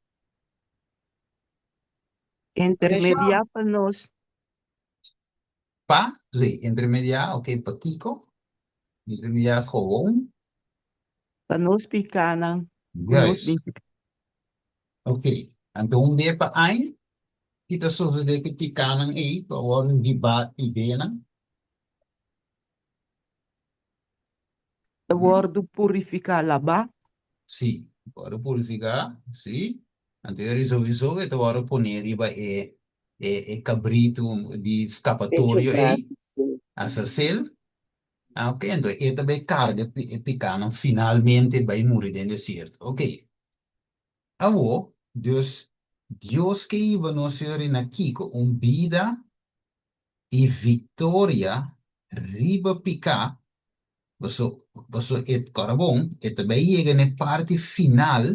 Intermediá pa nos. Pa? Sí, intermediá, ok, pa kiko? Intermediá gewoon. Pa nos pikánan ku nos Juist. mester. Ok, anto un be pa aña, ki ta sosodé ku pikánan ei ku a wòrdu hibá i benan? Ta wòrdu purifiká, labá. Sí, wòrdu purifiká, sí. Anto e risoviso e ta wòrdu poné riba e e e kabritu di skapatorio ei, Azazel. Ah, ok, anto e ta bai karga e pikánan finalmente bai muri den desierto. Ok. Awor, dus, Dios ke hiba nos yori na kiko? Un bida i viktoria riba piká, paso paso e kòrda bon, e ta bai yega na e parti final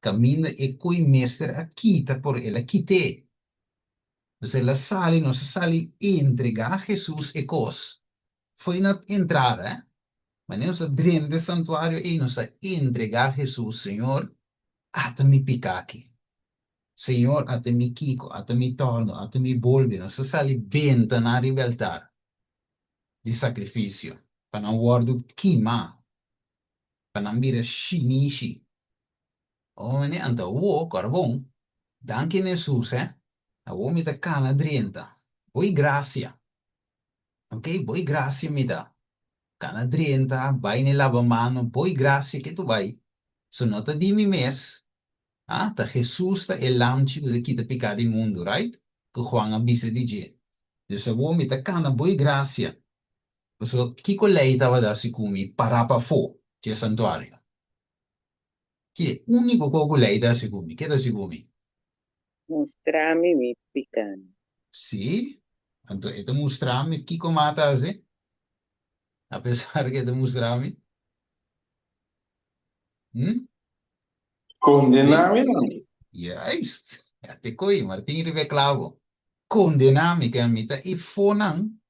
kaminda e koe mester a kita, por el a kit'é. Dus el a sali, nos a sali entregá Hesus e kos, fo'i na entrada, eh. Manera nos a drenta e santuario ei, nos a entregá Hesus, Señor, ata mi piká aki. Señor, ata mi kiko, ata mi tòrno, ata mi bolbe. Nos a sali benta nan riba e altar di sakrifisio, pa nan wòrdu kimá, pa nan bira shinishi. Oh, mene, anto awor, kòrda bon, danki na Hesus, eh, awor mi ta kana drenta. Hoy grasia. Ok, boi gracia mi ta. Kana drenta, bai n'e laba mano, boi gracia ke tu bai. So no ta di mi mes, ah, ta Jesus ta e lamchi ku ta kita piká di mundu, right? Ku Juan a bisa di dje. Dus awor mi ta kana boi gracia. Pasobra kiko lei tabata hasi ku mi pará pafó dje santuario? Ki e úniko kos ku lei ta hasi ku mi? Ke ta hasi ku mi? Mustra mi mi pikánan. Sí, anto e ta mustra mi kiko mi a ta hasi, apesar ku e ta mustra mi. Hm? Kondená mi nan. Juist! Ya te koe, Martin riba e klabo. Kondená mi, ke mi ta ifó nan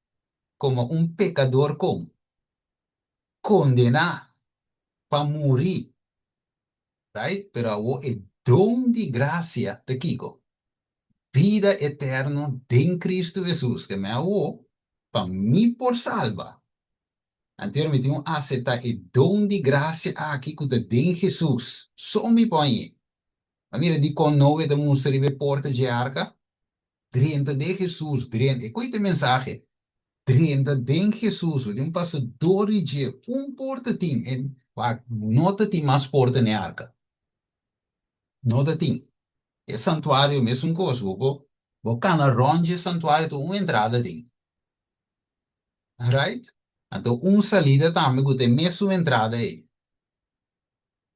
komo un pekador kon kondená pa muri. Right? Pero awor e don di gracia ta kiko? Bida eterno den Cristo Jesus, ke mi awor pa mi por salba. Anterior mi tin un acepta e don di gracia aki ku ta den Jesus, so mi por hañ'é. A mira dikon Noe ta mustra riba e porta dje arka? Drenta den Jesus, drenta, e koe ta e mensahe, drenta den Jesus, bo tin un pasa dor di dje, un porta tin, e wak, no ta tin mas porta n'e arka, no ta tin. E santuario mesun kos, bo por, bo kana rònt dje santuario ta un entrada tin, right? Anto un salida tambe ku ta e mesun entrada ei,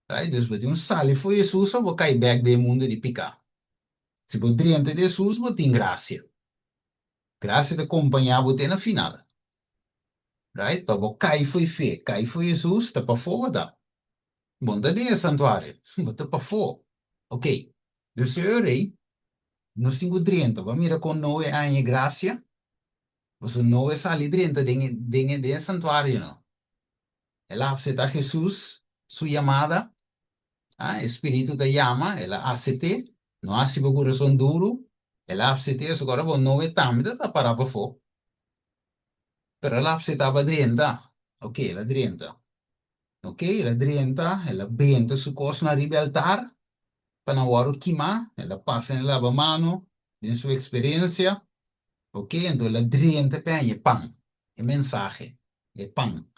right? Dus bo tin un sali for Jesus òf bo kai bèk den e mundu di piká. Si bo drenta di Hesus bo tin grasia. Grasia ta kompañá bo te na final. Right? Pa bo kai fo'i fe, kai fo'i Hesus, ta pafó bo ta. Bo no ta den e santuario, bo ta pafó. Ok, dus e ora ei, nos tin ku drenta. Bo a mira kon Noe a haña e grasia? Pasobra Noe sali drenta den e den e den e santuario no. El a apseptá Hesus su yamada. Ah, e spiritu ta yama, el a asept'é. No hasi bo kurason duru, el a apsept'é. Esaki ora bo Noe tambe ta ta pará pafó. Pero el a apseptá pa drenta. Ok, el a drenta. Ok, el a drenta, el a benta su kosnan riba e altar pa nan wòrdu kimá. El a pasa den labamano den su eksperensia. Ok, anto el a drenta p'e haña e pan, e mensahe, e pan,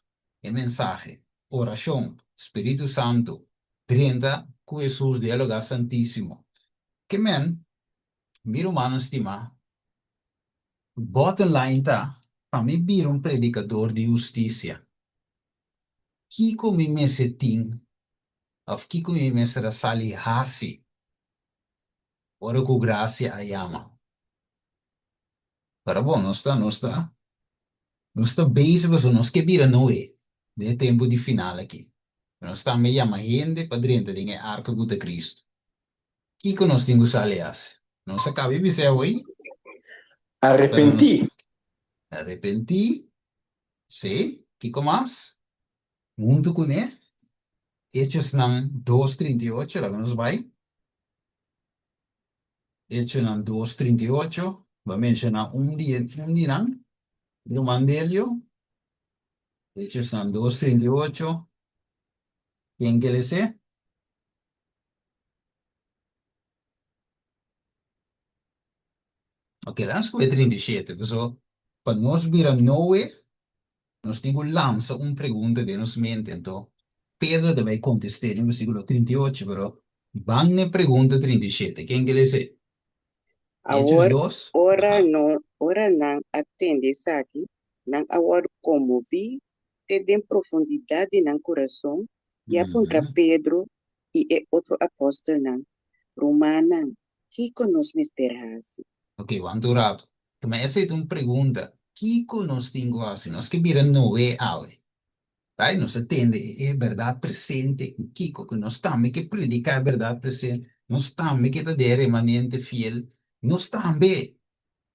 e mensahe, orashon, Spiritu Santu, drenta ku Hesus den e lugá santísimo. Ke men, mi rumannan stimá, bottom line ta pa mi bira un predikador di hustisia, kiko mi mester tin òf kiko mi mester a sali hasi ora ku grasia a yama? Pero bon, nos ta, nos ta, nos ta bezig pasobra nos ke bira Noe den e tempu di final aki. Pero nos tambe yama hende pa drenta den e arka ku ta Kristu. Kiko nos tin ku sali hasi? Nos a kaba di bis'é awor, pero nos Arepentí. arepentí, sí, kiko mas? Huntu kuné, Hechosnan dos 38, laga nos bai. Echonan dos 38, bo a menshoná un di un di nan, ruman Delio. Echosnan dos 38, ken ke les'é? Ok, laga nos kohe 37, paso pa nos bira Noe, nos tin ku lansa un pregunta den nos mente. Anto, Pedro ta bai kontest'é den versíkulo 38, pero ban n'e pregunta 37. Ken ke les'é? Hechos Awor, dos, ora aha. no, ora nan a tende esaki, nan a wòrdu konmoví te den profundidat di nan kurason i a puntra Pedro i e otro apòstelnan, Rumannan, kiko nos mester hasi? Ok, wanta un ratu. Tuma esei ta un pregunta, kiko nos tin ku hasi? Nos ke bira Noe awe. Right? Nos a tende e bèrdat presente ku kiko? Ku nos tambe ke prediká e bèrdat presente, nos tambe ke ta den e remanente fiel, nos tambe.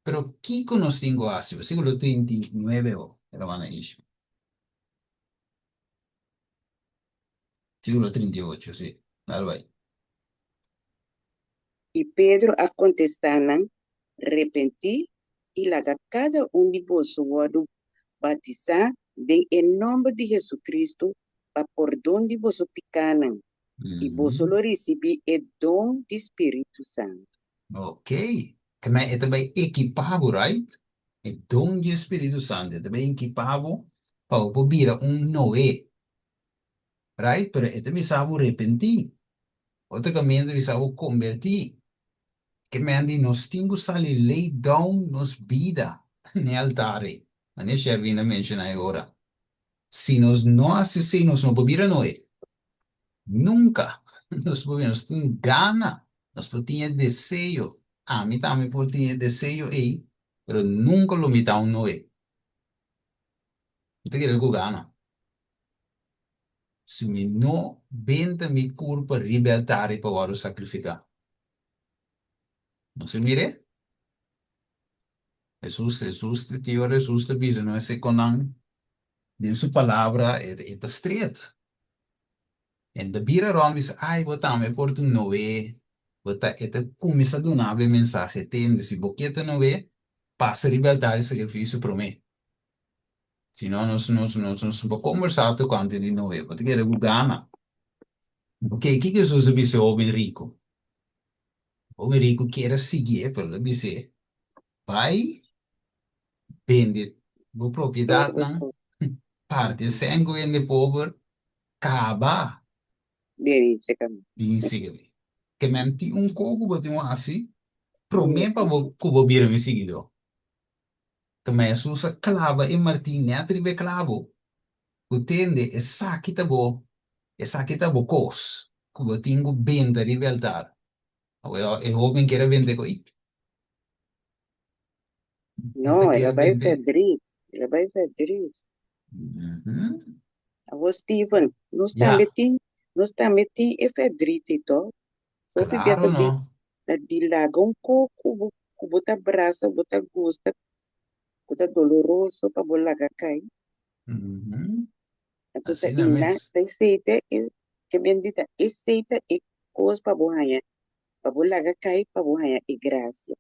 Pero kiko nos tin ku hasi? Versíkulo 39 o, hermana Ishma. Versíkulo 38, sí. Dal bai. I Pedro a kontestá nan, Repentí i laga kada un di boso wòrdu batisá den e nòmber di Hesu-Kristu pa pordon di boso pikánan, i boso lo risibí e don di Spiritu Santu. Ok. Kemey e ta bai ekipá bo, right? E don di e Spiritu Santu e ta bay ekipa bo pa bo por bira un Noe. Right? Pero e ta bisa bo repentí. Otro kaminda ta bisa bo kombertí. Ke men di nos tin ku sali lay down nos bida n'e altar ei. Manera Shervin a menshoná e ora. Si nos no hasi esei nos no por bira Noe. Nunka nos por bira. Nos tin gana, nos por tin e deseo. Ami tambe por tin e deseo ei, pero nunka lo mi ta un Noe. Mi ta kere ku gana. Si mi no benta mi kurpa riba e altar ei pa wòrdu sakrifiká. Nos a mir'é? Hesus, Hesus, te ora Hesus ta bisa nos esei kon nan den su palabra e e ta stret. E ta bira rònt bisa, ai bo tambe por ta un Noé, bo ta e ta kuminsá duna bo e mensahe, tende si bo ke ta Noé, pasa riba e altar di sakrifisio promé. Si no, nos, nos, nos, nos no por kombersá tokante di Noé. Bo ta kere ku gana. Oke, kiko Hesus a bisa e hóben riku? Hóben riku kier a siguié, pero el a bis'é, Bai, bende bo propiedatnan, parti e sèn ku hende pober, kaba. Bin sigui mi. Ke men tin un kos ku bo tin ku hasi promé pa bo ku bo bira mi siguidó. Tuma Hesus a klaba e martin nèt riba e klabo, ku tende, Esaki ta bo, esaki ta bo kos ku bo tin ku benta riba e altar. Awor e hóben kier a benta e kos. No, el a bai verdriet, el a bai verdriet. Awor Steven, nos tambe tin, nos tambe tin e verdriet ei tòg? Hopi bia Claro ta bin no. ta di laga un ko ku bo ku bo ta brasa, bo ta gusta, ku ta doloroso pa bo laga kai. Mhm. Anto ta Asina ina mes. ta esei ta e ke bendita esei ta e kos pa bo haña, pa bo laga kai pa bo haña e grasia.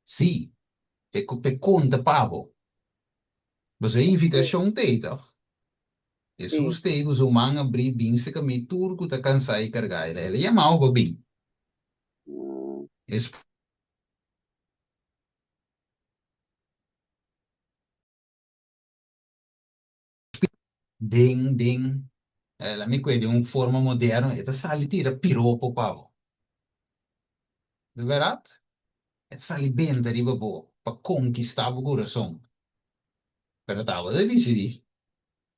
Sí, p'e p'e konta pa bo. Pasobra e invitashon t'ei tòg. Hesus t'ei ku su man abrí bin serka mi tur ku ta kansá i kargá. El a yama bo pa bin. Es. Den den la mi kue den un forma moderno e ta sali tira piropo pa bo. Di bèrdat? E ta sali benta riba bo pa konkistá bo kurason. Pero tabata disidí.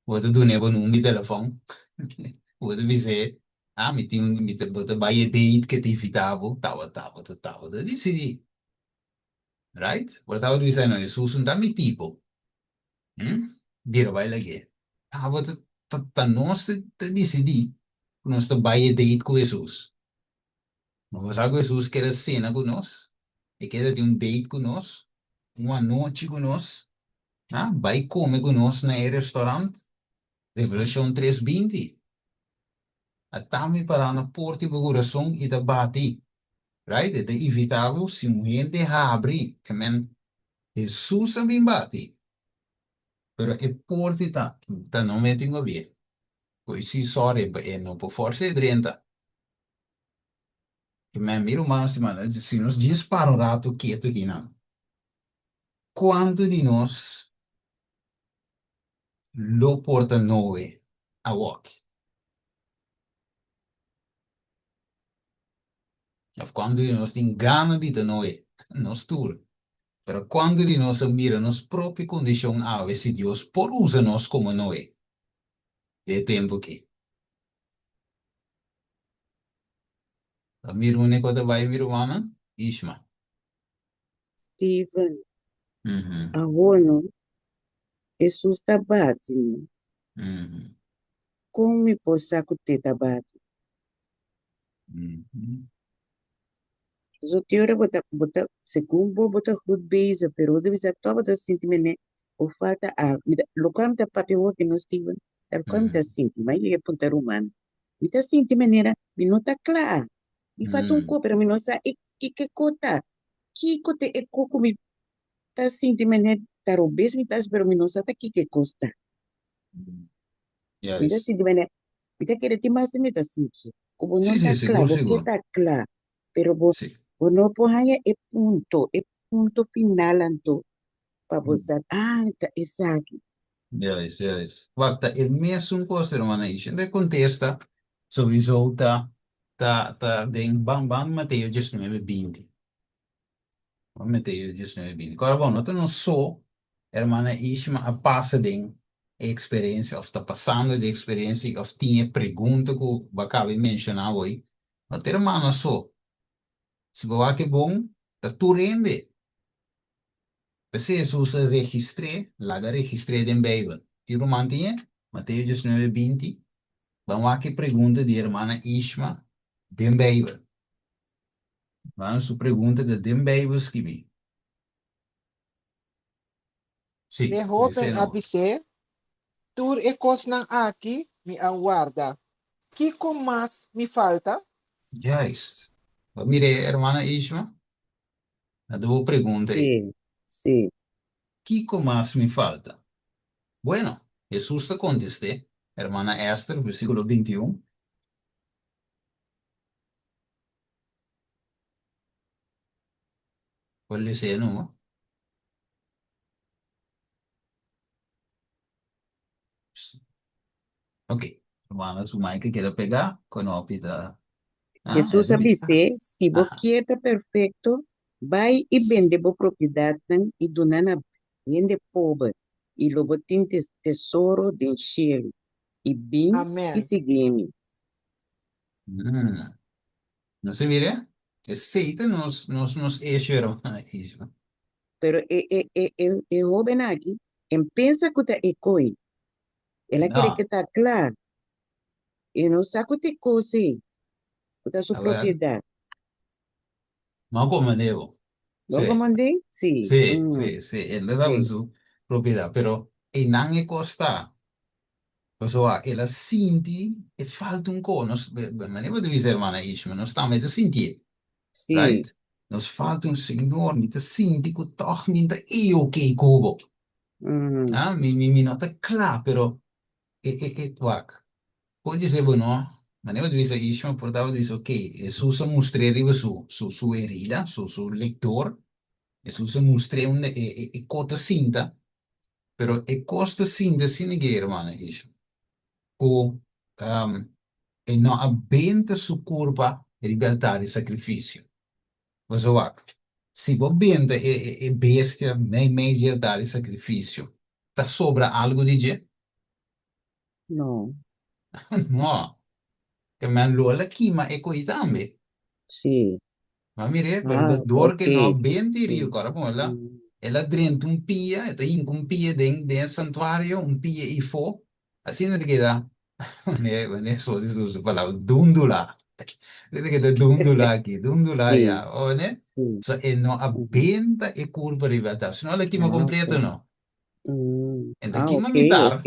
Bo ta dun'é bo number di telefòn. Bo ta bis'é, ah, mi tin mi ta bo ta bai e date ke ta invitá bo. Tabata tabata tabata disidí. Right? Bo tabata bisa, no, Hesus no ta mi tipo. Hm? Bira bai lag'é. Tabata ta ta nos ta disidí ku nos ta bai e date ku Hesus. No bo sa ku Hesus kier a sena ku nos? E kier a tin un date ku nos? Un anochi ku nos? Ha? Bai kome ku nos na e restaurant? Revelashon tres 20. Ata mi pará na porta di bo kurason i ta bati. Right? E ta invitá bo si un hende habri. Ke men Hesus a bin bati. Pero e porta ta ta no mete un gobie. Koe si sorry e no por forsa e drenta. Ke men mi ruman stima, si nos djis para un ratu ketu akinan, kuantu di nos lo por ta Noe awoki? Òf kuantu di nos tin gana di ta Noe? Nos tur. Pero kuantu di nos a mira nos propio kondishon awe si Dios por usa nos komo Noe den e tempu aki? Ta mira un e ta bai mi rumannan? Ishma. Steven, Awor no, Hesus ta bati mi. Kon mi por sa ku te ta bati? Pasobra te ora bo ta, bo ta, segun bo, bo ta goed bezig, pero bo ta bisa tòg bo ta sinti mene bo falta algu. Mi ta, lokual mi ta papia awor ku no, Steven, ta lokual mi ta sinti. Mi a yega e punta ruman. Mi ta sinti manera mi no ta kla. Mi falta un ko, pero mi no sa e kiko e ko ta. Kiko ta e ko ku mi ta sinti manera ta robes mi ta hasi, pero mi no sa ta kiko e kos ta. Mi ta sinti manera, mi ta kere tin mas mi ta sinti. Ku bo no ta kla, bo ke ta kla, pero bo bo no por haña e punto, e punto final anto. Pa bo sa, ah, ta esaki. Juist, juist. Wak, ta e mesun kos, hermana Isha. De kontesta sowieso ta ta ta den ban ban Mateo 19, 20. Ban Mateo 19, 20. Kòrda bon, no ta nos so, hermana Ishma a pasa den e eksperensia òf ta pasando den e eksperensia òf tin e pregunta ku bo a kaba di menshoná awor. No ta hermana so. Si bo wak e bon, ta tur hende. P'esei Hesus a registr'é, laga registr'é den Beibel. Ki ruman tin e? Mateo 19, 20. Ban wak e pregunta di hermana Ishma den Beibel. Hermana su pregunta ta den Beibel skibí. Sí, E hóben les'é a nos. bis'é, Tur e kosnan aki mi a warda. Kiko mas mi falta? Juist. Bo a mir'é, hermana Ishma? Na ta bo pregunta ei. Sí, sí. Kiko mas mi falta? Bueno, Hesus ta kontest'é, hermana Esther, versíkulo 21. Por les'é numa. Ok, hermana su mic a keda pegá, konopi ta. Ah, Hesus esa a bi. bis'é, Si bo Aha. kier ta perfekto, bai i bende bo propiedatnan i duna na hende pober, i lo bo tin tesoro den shelu. I bin i Amèn. sigui mi. Mm. Nos a mira? Esei ta nos, nos, nos issue, hermana Isma. Pero e, e, e, e, e hóben aki, en pensa ku ta e koi. El a kere No. ke ta kla. E no sa ku ta e kos ei, ku ta su A ver. propiedat. M'a komand'é bo. Bo Sí. komand'é? Sí. Sí, Mm. sí, sí. El ta Sí. su propiedat. Pero einan e kos ta. Pasobra el a sinti e falta un kos. Nos, manera bo ta bisa hermana Ishma, nos tambe ta sintié. Sí. Right? Nos falta un Señor, mi ta sinti ku tòg mi ta ei oké ku bo. Mm. Ah, mi, mi, mi no ta kla, pero e, e, e, wak. Por dise bo no, manera bo ta bisa Ishma por tabata bisa oké, Hesus a mustr'é riba su, su, su herida, su, su lektor. Hesus a mustr'é unda e, e, e kos ta sinta, pero e kos ta sinta asina ke, hermana Ishma, ku e no a benta su kurpa riba e altar di sakrifisio. Boso wak, si bo benta e e bestia meimei di e altar di sakrifisio, ta sobra algu di dje? No. No. Ke men lo a kima e koi tambe. Sí. Ma mir'é, pero Ah, ta dor ke no a ok. benta e riu. Sí. Kòrda bon, el a Mm. el a drenta un pia, e ta hinka un pia den den e santuario, un pia ifó. Asina ta keda, wanneer wanneer so di su palabra, dundula. Asina ta keda dundula aki, dundula Sí. aya, wanneer? Sí. So e no a Mhm. benta e kurpa riba e altar, sino el a kima Ah, ok. kompleto no. Mm. E ta Ah, kima ok, mitar. ok,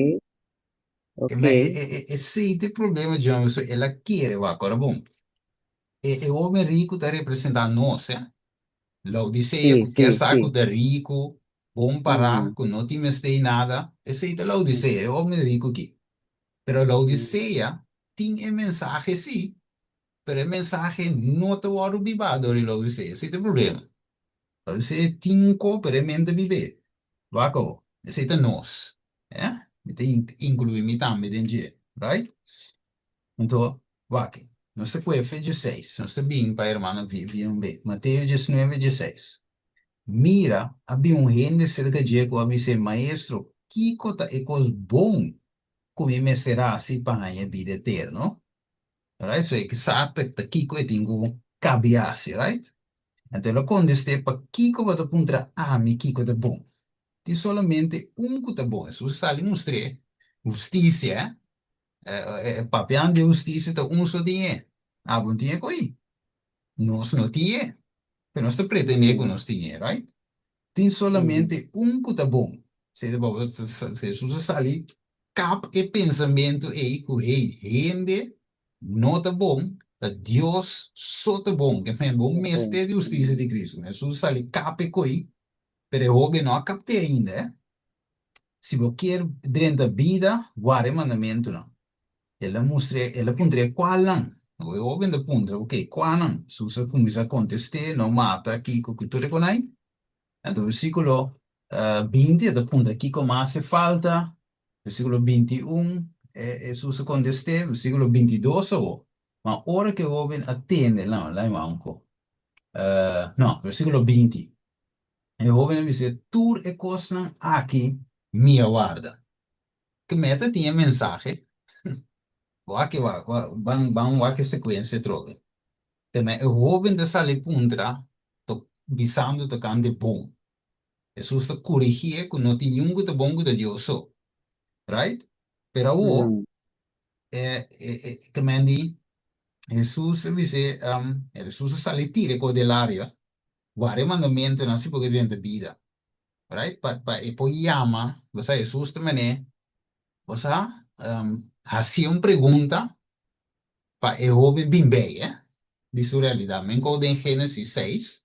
E ok. me e e e esei ta e problema dje so el a kere wak. Ora bon, e e hoben riku ta representá nos, eh. Laodisea Sí, ku kier sí, sa ku sí. ta riku, bon pará, Mm. ku no tin mester di nada, esei ta Mm. Laodisea, e hoben riku aki. Pero Mm. Laodisea tin e mensahe sí, pero e mensahe no ta wòrdu bibá dor di Laodisea, esei ta e problema. Laodisea tin ko, pero e mente bib'é. Wak awo, esei ta nos, eh, mi ta inkluí mi tambe den dje, right? Anto, wak, nos ta kue fe dieseis, nos ta bin pa hermano Vivian un be. Mateo 19, 16. Mira, a bin un hende serka dje ku a bis'é, Maestro, kiko ta e kos bon ku mi mester hasi pa haña bida eterno? Right? So e ke sa ta ta kiko e tin ku kabi hasi, right? Anto el a kontest'é, Pakiko bo ta puntra ami kiko ta bon? Tin solamente un ku ta bon. Hesus a sali mustr'é hustisia, eh? E papian di hustisia ta un so tin e. Abo no tin e ko'i. Nos no tin e. Pero nos ta pretendé ku nos tin e, right? Tin solamente un ku ta bon. Hesus a sali kap e pensamentu ei ku hey, hende no ta bon, ta Dios so ta bon. Ke men bo mester di hustisia di Kristu. Hesus a sali kap e ko'i, pero e hoben no a kapt'é ainda, eh. Si bo kier drenta bida, guarda e mandamentunan. El a mustr'é, el a puntr'é kualnan. Awor e hóben ta puntra, Oké, kuanan? Hesus a kuminsá kontest'é, No mata, kiko ku tur e konai. Anto versíkulo. 20 e ta puntra kiko mas e falta, versíkulo 21 Hesus a kontest'é, versíkulo 22 awor, ma ora ku e hóben a tende, no, la'i manko, no, versíkulo 20, e hóben a bis'é, tur e kosnan aki mi a warda. Ke meta tin e mensahe? Wak e wak, ban ban wak e sekuensia atrobe. Te me e hóben ta sali puntra to bisando tokante bon. Hesus ta kurigié ku no tin niun ku ta bon ku ta Dios so. Right? Pero awor, e e e ke men di Hesus a bis'é, Hesus a sali tira e kos den laria, wara e mandamentunan si por ke drenta bida. Right? Pa pa e por yama, bo sa Hesus ta man'é, bo sa, hasié un pregunta pa e hoben bin bei eh di su realidat. Men kou den Genesis seis,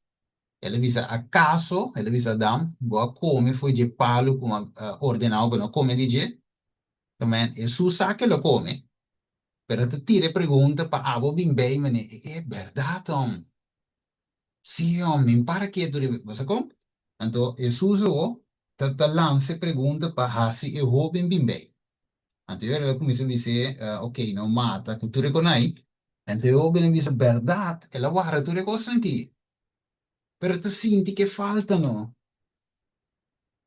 el a bisa, Akaso, el a bisa Adam, bo a kome for dje palu ku mi a ordená bo pa no kome di dje? Tamen, Hesus sa ku el a kome, pero el ta tira e pregunta pa abo bin bei manera, E e bèrdat, hòm? Sí, hòm, mi para ketu riba. Bo sa kon? Anto Hesus awor ta ta lansa e pregunta pa hasi e hoben bin bei. Anto e ora el a kuminsá bis'é, Ok, no mata ku tur e konai. Anto e hoben a bisa, Bèrdat, el a warda tur e kosnan akí, pero e ta sinti ku e falta no.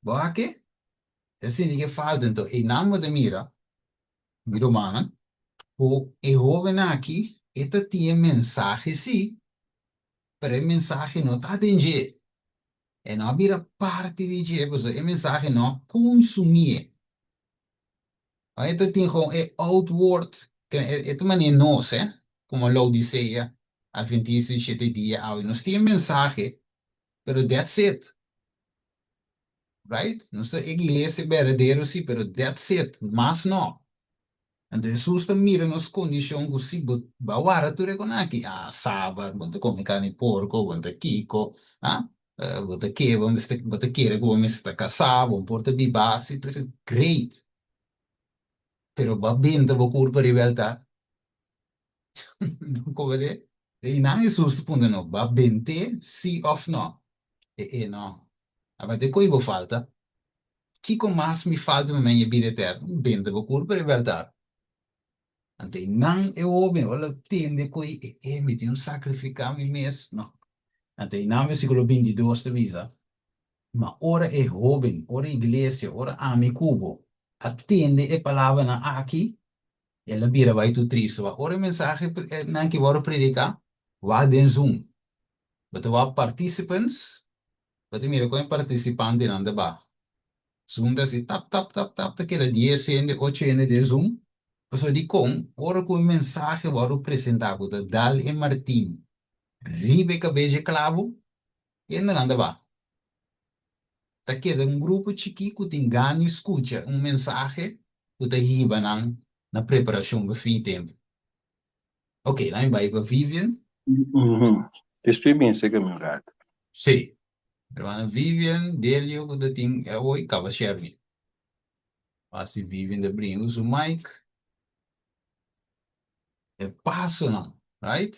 Bo a ke? E ta sinti ku e falta. Anto einan bo ta mira, mi rumannan, ku e hoben aki e ta tin e mensahe sí, pero e mensahe no ta den dje. E no a bira parti di dje, pasobra e mensahe no a konsumié. E ta tin gewoon e outward, e ta manera nos, eh, como Laodicea, Adventista di shete dia awe. Nos tin e mensahe, pero that's it. Right? Nos ta e iglesia berdadero si, pero that's it, mas no. Anto Hesus ta mira nos kondishon ku si bo ba wara tur e kon aki, ah, sabat, bo ta kome karni porko, bo ta kiko, ah, bo ta ke, bo mester, bo ta kere ku bo mester ta kasá, bo por ta bibá, si tur e great. Pero bo a benta bo kurpa riba e altar. Bo koba de? I nan Hesus ta puntra no, bo a bent'é si òf no? E e no. Abate koe bo falta? Kiko mas mi falta pa mi haña bida eterno? Benta bo kurpa riba e altar. Anto i nan e hoben ora lo tende ku e e mi tin un sakrifiká mi mes. No. Anto i nan versíkulo 22 ta bisa, Ma ora e hoben, ora iglesia, ora ami ku bo a tende e palabranan aki, el a bira bai tur tristu. Wak ora e mensahe nan ki wòrdu prediká, wak den Zoom. Bo ta wak participants, bo ta mira kon e partisipantenan ta baha. Zoom ta hasi tap tap tap tap ta keda dies hende, ocho hende den Zoom. Pasobra dikon ora ku un mensahe wòrdu presentá ku ta dal e martin riba e kabes dje klabu, hendenan ta baha. Ta keda un grupo chikí ku tin gana di skucha un mensahe ku ta hiba nan na preparashon pa fin di tempu. Ok, laat mi bai pa Vivian. Despues bin seka mi un rato. Sí. Hermana Vivian, Delio ku ta tin awor kaba share mi. Wak si Vivian ta bringa ku su mic. E pasonan, right?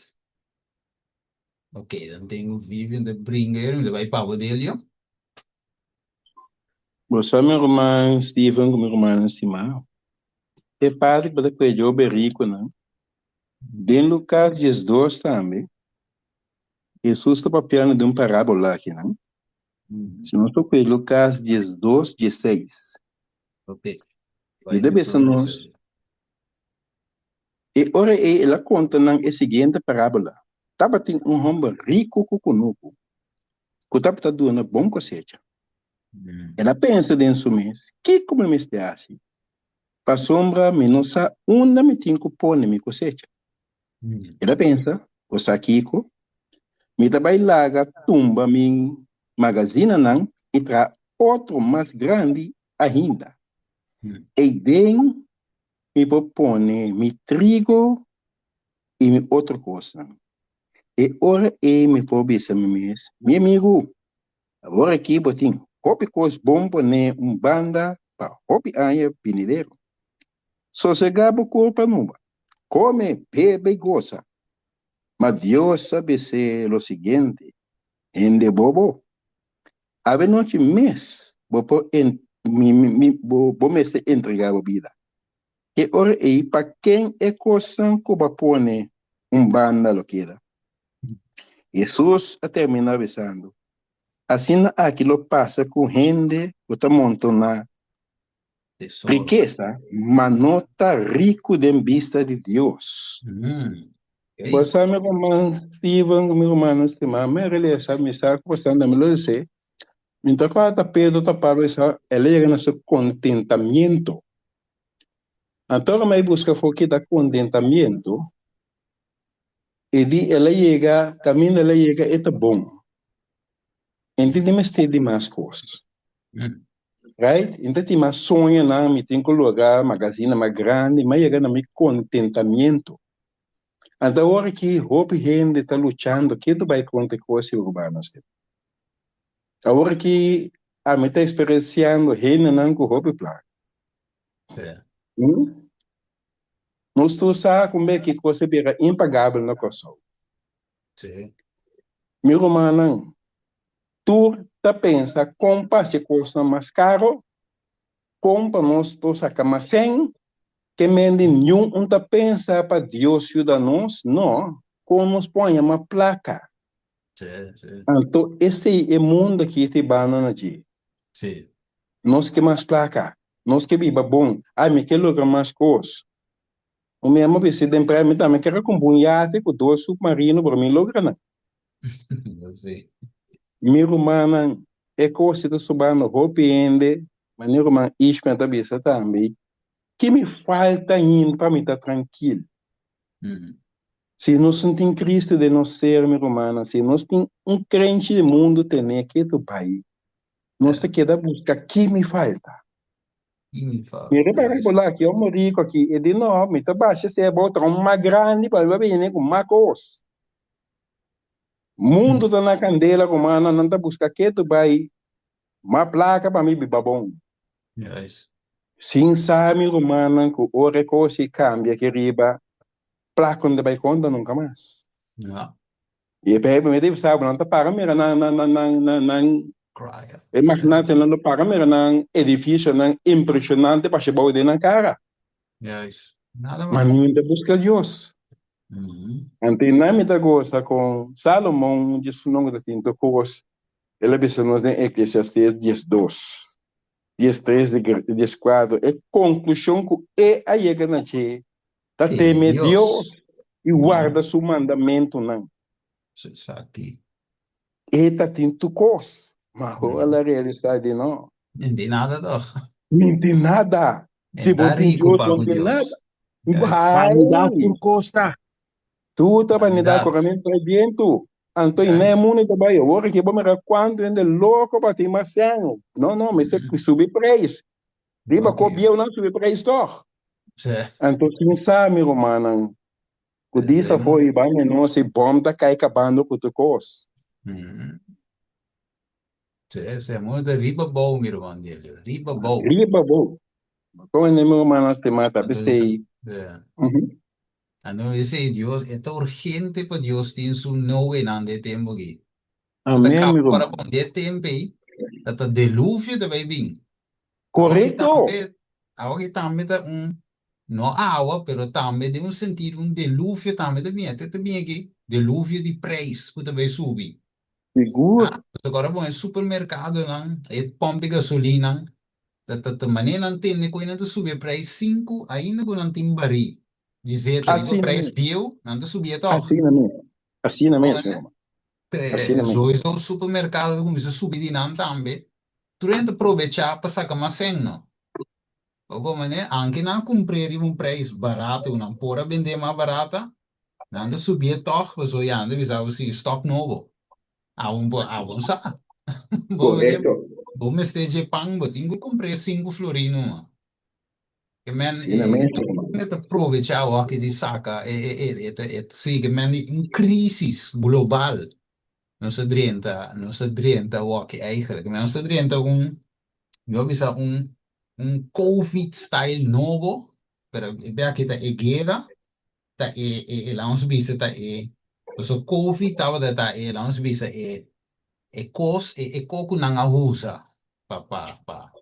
Ok, dan tengo Vivian ta bringa hier, mi ta bai pa bo Delio. Bo sa mi ruman Steven ku mi rumannan stimá, e parti ku bo ta kue djobe rikunan, den Lukas 12 tambe, Hesus ta papiando di un parábola akinan. Si nos por kue Lukas 12, 16. E ta bisa nos, E ora ei el a konta nan e siguiente parábola, Tabatin un hòmber riku ku kunuku, ku tabata duna bon kosecha. El a pensa den su mes, Kiko mi mester hasi? Pasobra mi no sa unda mi tin ku pone mi kosecha. El a pensa, Bo sa kiko? Mi ta bai laga tumba mi magazinanan i traha otro mas grandi ainda. Ei den mi por pone mi trigo i mi otro kosnan. E ora ei mi por bisa mi mes, Mi amigu, awor aki bo tin hopi kos bon poné un banda pa hopi aña binidero. Sosegá bo kurpa numa, kome, bebe i gosa. Ma Dios a bis'é lo siguiente, Hende bobo! Awe nochi mes. Bo por en, mi, mi, mi, bo, bo mester entregá bo bida. E ora ei, pa ken e kosnan ku bo a pone un banda lo keda? Hesus a terminá bisando, Asina aki lo pasa ku hende ku ta montoná rikesa, ma no ta riku den bista di Dios. Bo sa, mi ruman Steven ku mi rumannan stimá, mi a relesa, mi sa ku bo sa, mi lo lese. Mi ta kòrda Pedro ta papia sa, el a yega na su kontentamiento. Anto ora mi a buska for ki ta kontentamiento, e di el a yega, kaminda el a yega e ta bon. E no tin di mester di mas kos. Right? E no ta tin mas soñonan, mi tin ku logra magazina mas grandi, mi a yega na mi kontentamiento. Anto awor aki hopi hende ta luchando ke ta bai kontra e kos di urbano asina. Awor aki ami ta eksperensiando hendenan ku hopi plaka. Nos tur sa kumbe ki kos a bira impagabel na Kòrsou. Mi rumannan, tur ta pensa kon pa hasi kosnan mas karo, kon pa nos por saka mas sèn, ke mende niun un ta pensa pa Dios yuda nos, no, kon nos por haña mas plaka. Anto esei e mundo aki ta banda na dje. Nos ke mas plaka, nos ke biba bon, ai mi ke logra mas kos. Un mi ama bisa den prei, mi tambe ker a kumpra un yate ku dos supmarino, pero mi logra nan. Mi rumannan, e kos ta sobando hopi hende, manera ruman Ishmael ta bisa tambe, ki mi falta ainda pa mi ta trankil? Si nos no tin Cristo den nos ser, mi rumannan, si nos tin un krenchi di mundu tene ketu bai, nos ta keda buska ki mi falta. Mi repara ku la ki homo riku aki, e di no, mi ta basha esei abou ta un mas grandi pa mi pa bini ku mas kos. Mundu ta na kandela, rumannan, nan ta buska ketu bai mas plaka pa mi biba bon. Sin sa, mi rumannan, ku ora e kos ei kambia aki riba, plaka no ta bai konta nunka mas. I e Bijbel mi ta bisa bo, nan ta para mira nan nan nan nan nan nan e magnatenan lo para mira nan edificionan impresionante pa bou den nan cara. Ma mi ta busca Dios. Anto nan mi ta goza con Salomon dje su nan ta tin tur cos. El a bisa nos den Eclesiastes 12, 13, 14, e conclusion cu e a yega na dje ta teme Dios i warda su mandamentunan. E ta tin tur kos, ma ora el a realisá di no. Mi no tin nada tòg. Mi no tin nada. Si bo tin Dios, bo no tin nada. Banidat tur kos ta. Tur ta banidat, koramentu trae bientu. Anto i na e mundu ta bai. Awor aki bo mira kuantu hende loko pa tin mas sèn. No, no, mester subi preis. Riba ko bieu nan subi prijs tog. Anto sin sa mi rumannan ku dis afo i bai menos i bom ta kai kabando ku tur kos. Sí, sí, mo ta riba bou mi ruman Delio, riba bou. Riba bou. Kon ende mi rumannan stimá ta p'esei. Anto esei Dios, e ta urgente pa Dios tin su noenan den e tempu aki. Su ta Amén kaba mi ora ruman. bon den e tempu ei, ta ta deluvio ta bai bin. Korekto! Awa ki tambe ta un, no awa, pero tambe den un sentido un deluvio tambe ta bini. Te ta bini aki deluvio di prijs ku ta bai subi. Sigur. Pasobra ora bon e supermerkadonan, e pòmp di gasolinan, ta ta ta manera nan tende ku nan ta subi e prijs sin ku ainda ku nan tin barí di zeta riba Asina prijs mes. bieu, nan ta subi e tòg. Asina mes. Asina mes, mi ruman. Asina mes. Sowieso supermerkado ta kuminsá subi di nan tambe. Tur hende ta probechá pa saka mas sèn no. Bo por manera, anke nan a kumpr'é riba un preis barato ku nan por a bend'é mas barata, nan ta subié tòg pasobra ya nan ta bisa bo si stòk nobo. Awor bo awor sa. Bo Korekto. bo mester dje pan bo tin ku kumpr'é sinku florin numa. Ke men Asina e mes, tur hermano. hende ta probechá awor di saka e e e e ta e ta sigui men di un krísis global. Nos a drenta, nos a drenta awor eigenlijk. Nos a drenta un, mi a bisa un, un Covid style nobo, pero e be aki ta e guera, ta e, e, e laat ons bisa ta e, paso Covid tabata ta e, laat ons bisa e, e kos, e, e ko ku nan a usa. Pa pa pa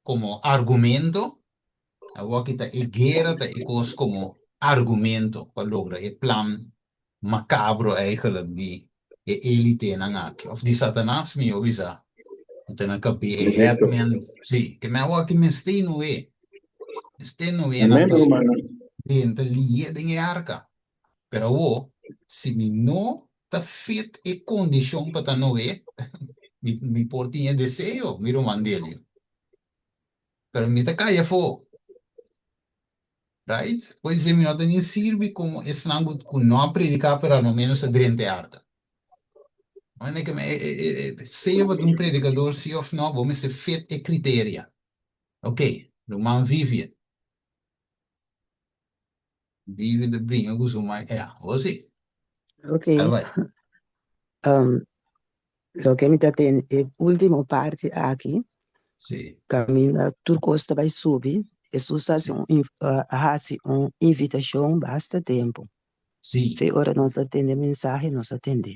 komo argumento, awor aki ta e guera ta e kos komo argumento pa logra e plan makabro eigenlijk di e elitenan aki, òf di Satanas mihó bisa, ku ta na kabé e headman, sí, ke men awor aki mester Noé, mester Noénan Amén, pa rumannan. drenta lié den e arka. Pero awor, si mi no ta fit e kondishon pa ta Noé, mi, mi por tin e deseo, mi ruman Delio. Pero mi ta kai afó. Right? Por esei mi no ta ni sirbi komo esnan ku, ku no a prediká pero a lo ménos a drenta e arka. Manera ke mi, e, e, e, sea bo ta un predikador sí òf no, bo mester fit e kriteria. Ok, ruman Vivian. Vivian ta bringa ku su mai. Ja, bo sí. Ok. Al bai. Um, loke mi ta tende e último parti aki, Sí. kaminda tur kos ta bai subi, Hesus a hasi Sí. un inv- a hasi un invitashon basta tempu. Sí. Fe ora nos a tende mensahe, nos a tende.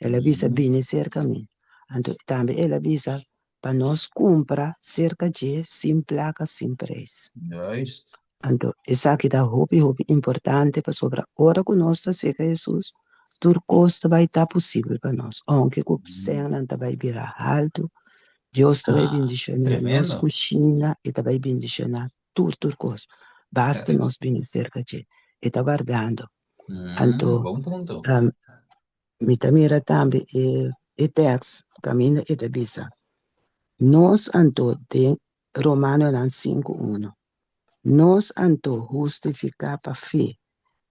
El a bisa, Bini serka mi. Anto tambe el a bisa pa nos kumpra serka dje sin plaka, sin preis. Juist. Anto esaki ta hopi hopi importante pasobra ora ku nos ta serka Hesus, tur kos ta bai ta posibel pa nos. Ounke ku sènnan ta bai bira haltu, Dios ta bai Ah, bindishoná nos tremendo. kushina, e ta bai bindishoná tur tur kos. Basta Juist. nos bini serka dje. E ta wardando. Anto, Bon punto. Mi ta mira tambe e e tèks kaminda e ta bisa, Nos anto den Romanonan sinku unu, Nos anto hustifiká pa fe.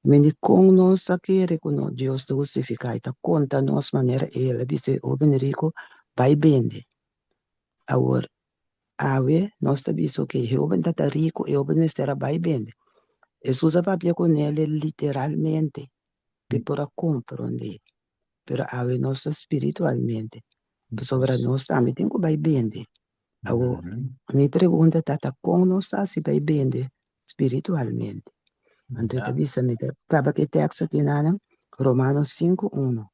Mende kon nos ta kere ku no Dios ta hustifiká i ta konta nos manera el a bisa e hóben riku bai bende. Awor, awe nos ta bisa oke, e hóben ta ta riku, e hóben mester a bai bende. Hesus a papia ku nel literalmente. p'e por a komprondé. Pero awe nos ta spiritualmente, pasobra nos tambe tin ku bai bende. Awor, mi pregunta ta, ta kon nos ta hasi bai bende spiritualmente? Anto e ta bisa mi, ta kaba ku e teksto aki nan, Romanos 5:1,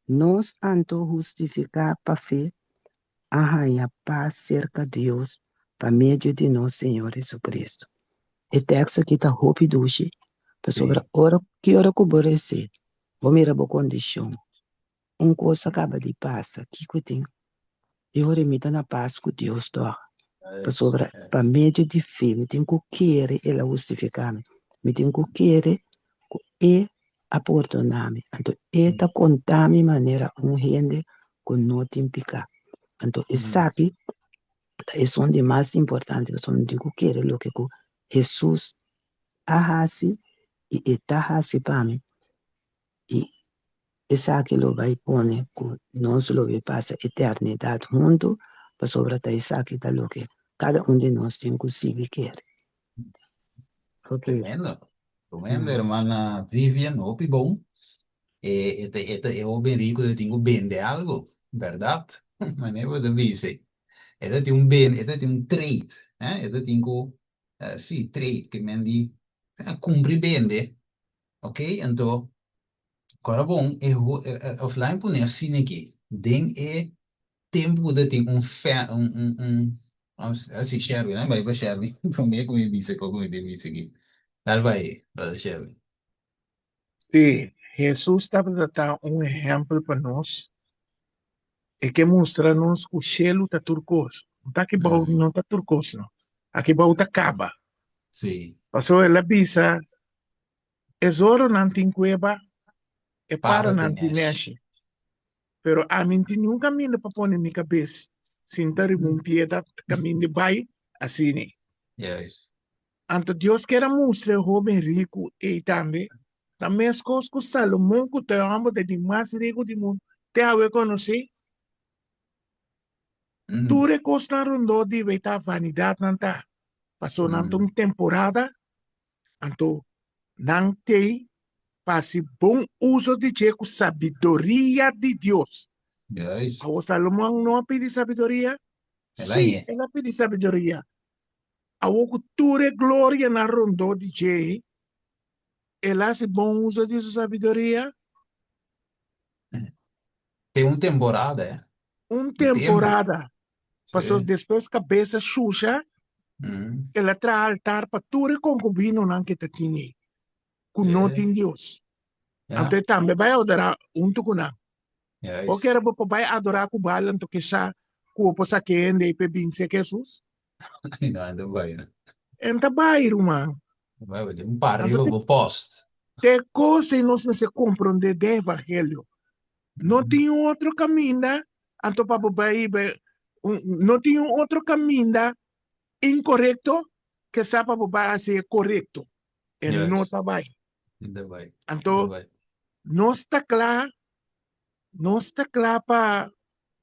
Nos anto hustifiká pa fe a haña pas serka Dios pa medio di nos Señor Jesucristo. E teksto aki ta hopi dushi, pasobra ora ki ora ku bo resé, bo mira bo kondishon, un kos a kaba di pasa, kiko tin? E ora mi ta na pas ku Dios tòg, pasobra pa medio di fe mi tin ku kere El a hustifiká mi, mi tin ku kere ku E a pordoná mi, anto E ta konta mi manera un hende ku no tin piká. Anto esaki ta esun di mas importante, pasobra mi tin ku kere loke ku Hesus a hasi i e ta hasi pa mi, i esaki lo bai pone ku nos lo bai pasa eternidat huntu, pasobra ta esaki ta loke kada un di nos tin ku sigui kere. Ok. Tremendo. Tremendo, hermana Vivian, hopi bon. E, e, ta, e, ta, e hoben rico ta tin ku bende algo, berdad? Manera bo ta bisa. E ta tin un ben, e ta tin un trade, eh? E ta tin ku, eh, sí, trade, ke men di, eh, kumpri bende, ok? Anto, kora bon, e ho, e, e, of laat mi pone asina aki, den e tempu ku ta tin un fe, un, un, un, así, Sherwin, laat mi bai pa Sherwin, promé ku mi bisa kiko ku mi tin bisa aki. Dal bai, brother Sherwin. Sí, Hesus tabata ta un ehèmpel pa nos. E ke mustra nos ku shelu ta tur kos. No ta aki bou, no ta tur kos no. Aki bou ta kaba. Sí. Pasobra el a bisa, E zoronan tin kueba, e Para paranan tin tin nèshi. nèshi. Pero ami no tin niun kaminda pa pone mi kabes sinta riba un piedra kaminda bai asina. Juist. Anto Dios kier a mustra e hóben riku ei tambe, ta meskos ku Salomon ku ta e hòmber ta di mas riku di mundu te awe konosé. Tur e kosnan rondó di bo ei ta vanidat nan ta, pasobra nan ta un temporada, anto nan t'ei pa hasi bon uso di dje ku sabiduria di Dios. Awor Salomon no a pidi sabiduria? Sí, el a pidi sabiduria. Awor ku tur e glorianan rondó di dje, el a hasi bon uso di su sabiduria? Te un temporada, eh? Un Un tempu. temporada. Paso despues kabes a shusha, el a traha altar pa tur e konkubinonan ke ta tin ei, ku no tin Dios. Anto e tambe bai adorá huntu ku nan. Bo kere bo por bai adorá ku Baal anto ke sa ku bo por saka e hende ei pa e bin serka Hesus? No, en ta bai. En ta bai, ruman. Bai, bo tin un par riba bo post. Te kos ei nos mester komprondé den evangelio. No tin un otro kaminda anto pa bo bai no tin un otro kaminda inkorekto ke sa pa bo bai hasi e korekto. E no ta bai. Anto nos ta kla, nos ta kla pa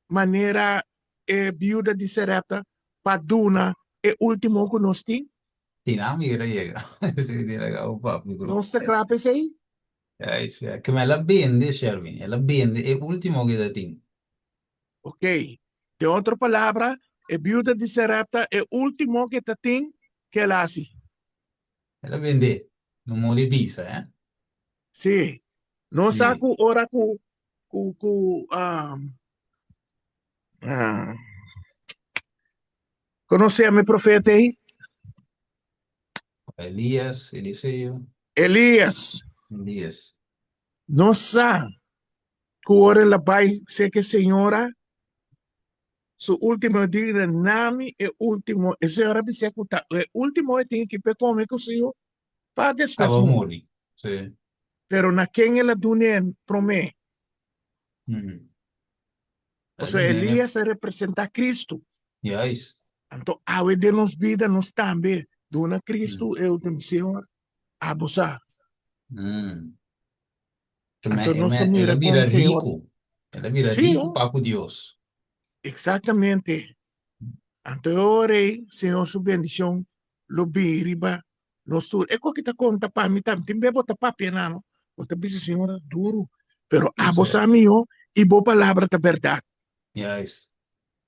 manera e biuda di Sarepta pa duna e ultimo ku nos tin? Nos ta kla pa esei? Juist, ja. Kema el a bende, Sherwin. El a bende e ultimo ku e ta tin. Ok. Den otro palabra, e biuda di Sarepta e ultimo ku e ta tin, ke el a hasi? El a bende. No modi bisa, eh? Sí. Nos sa ku ora ku ku ku um, uh, konosé mi profeta ei? Elías, Eliseo. Elías. Elías. Nos sa ku ora el a bai seke señora, su último dia nami e último, e señora bis'é ku ta e último e tin ki p'e kome ku su yu pa despues Aba muri. muri. Sí. Pero na ken el a dun'é promé? Mm. Pasobra Elías a representá Cristo. Juist. Anto awe den nos bida nos tambe duna Cristo e ultimo Señor, abo sa. Mm. Anto nos a El mira a bira kon Señor. riku. El a bira Sí, riku oh. pa ku Dios. Exactamente. Anto e ora ei Señor su bendicion lo bin riba nos tur. E koki ta konta pa mi tambe. Tin bes bo ta papia na no, bo ta bisa Señor duru, pero abo sa mihó i bo palabra ta bèrdat. Juist.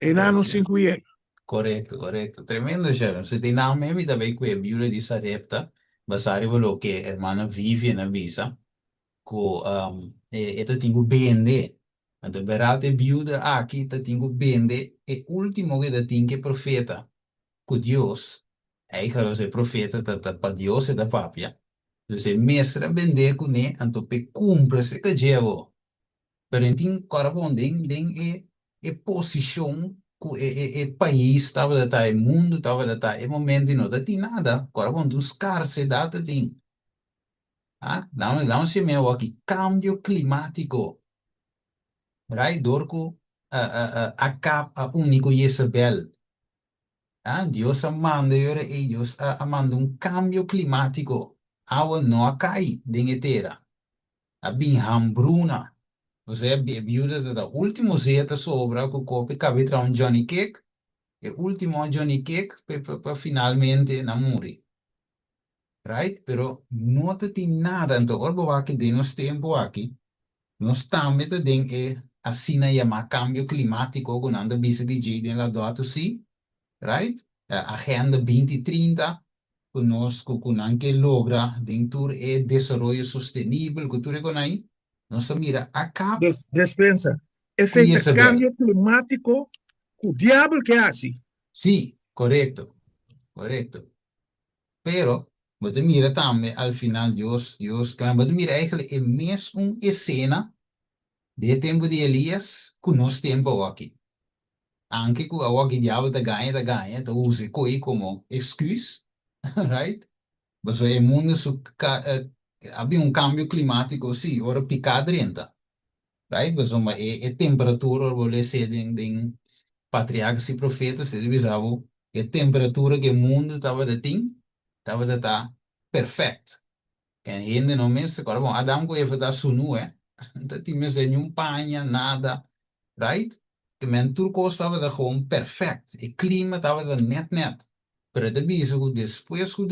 E na no sin ku yega. Korekto, korekto. Tremendo, Sharon. Si tin nan mi ta bay ku e biuda di Sarepta, basá riba loke hermana Vivian a bisa, ku e ta tin ku bende. Anto berat e biuda aki ta tin ku bende e ultimo ku e ta tin ku e profeta, ku Dios. Eigelos e profeta ta ta pa Dios e ta papia. Dus e mester a bendé kuné anto p'e kumpra se kajé awor. Pero e tin kòrda bon den den e e posishon ku e e e pais tabata ta, e mundu tabata ta e momento i no ta tin nada. Kòrda bon tin un skarsedat ta tin. Ah, dame dame si mi awor aki kambio klimátiko. Right? Dor ku Akab a uni ku Yesebel. Ah, Dios a manda e ora ei, Dios a, a manda un cambio climatico. Awa no a cai den e tera. A bin hambruna. Osea, e biuda ta ta ultimo zeta sobra cu kopi cabe traha un Johnny Cake. E ultimo Johnny Cake pe, pa, pa finalmente nan muri. Right? Pero no ta tin nada. Anto, ora bo wak den nos tempo aki, nos tambe ta den e asina yamá cambio climatico cu nan ta bisa di djei den Laudato Si, right? Agenda binti trinta cu nos cu cu nan ke logra den tur e desaroyo sostenibel cu tur e conai, nos ta mira Acab Des, despensa. cu Esei ta Jezabel. cambio climatico cu diabel ke haci. Sí, corecto, corecto. Pero, bo ta mira tambe al final Dios, Dios, bo ta mira eigenlijk e mes un esena di e tempu di Elias ku nos tempu awoki. Anke ku awoki diabel ta gaña, ta gaña, ta usa e koi komo excuse, right? Pasobra e mundu su a bin un kambio klimatiko si, ora piká drenta. Right? Pasobra e e temperatura ora bo lese den den Patriarcas y Profetas e ta bisa bo e temperatura ku e mundu tabata tin tabata ta perfect. Ken hende no mester kòrda bon Adam ku Eva ta sunú eh no ta tin mester niun paña nada right? Ke men tur kos tabata gewoon perfect e klima tabata nèt nèt pero e ta bisa ku despues ku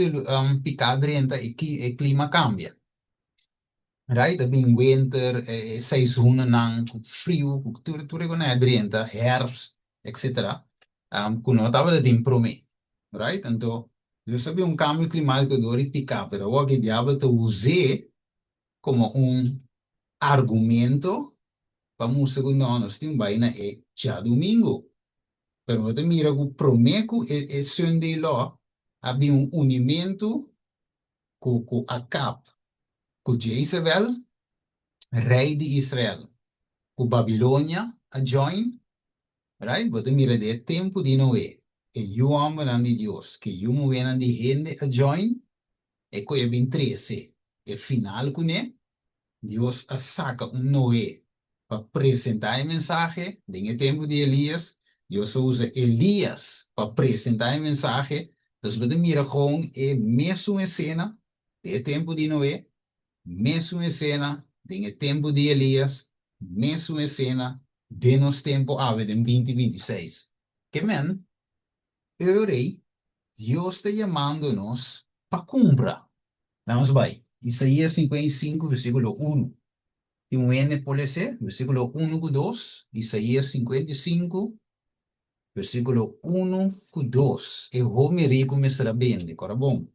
piká drenta e e klima kambia. Right, a bin winter, e seizoenennan ku friu, ku tur tur e konai a drenta, herfst, etcetera, ku no tabata tin promé. Right, anto Dios a bin un kambio klimatiko dor di piká, pero awor ki diabel ta us'é komo un argumento pa mustra ku no, nos tin bai na e djadumingu. Pero bo ta mira ku promé ku e e Sunday Law a bin un unimentu ku ku Akab ku Jezebel, rei di Israel, ku Babilonia a join, right? Bo ta mira den e tempu di Noe, e yu hòmbernan di Dios ku e yu muhénan di hende a join, e ku e bin trese e final kuné, Dios a saka un Noe pa presentá e mensahe. Den e tempu di Elias, Dios a usa Elias pa presentá e mensahe. Nos bo ta mira kon e mesun esena den e tempu di Noe, mesun esena den e tempu di Elias, mesun esena den nos tempu awe den binti 26. Ke men, e rei, Dios ta yamando nos pa kumpra. Nos bai Isaías 55 versíkulo unu. Tin un hende por les'é? Versíkulo unu ku dos. Isaías 55 versíkulo unu ku dos. E homi riku mester a bende. Kora bon.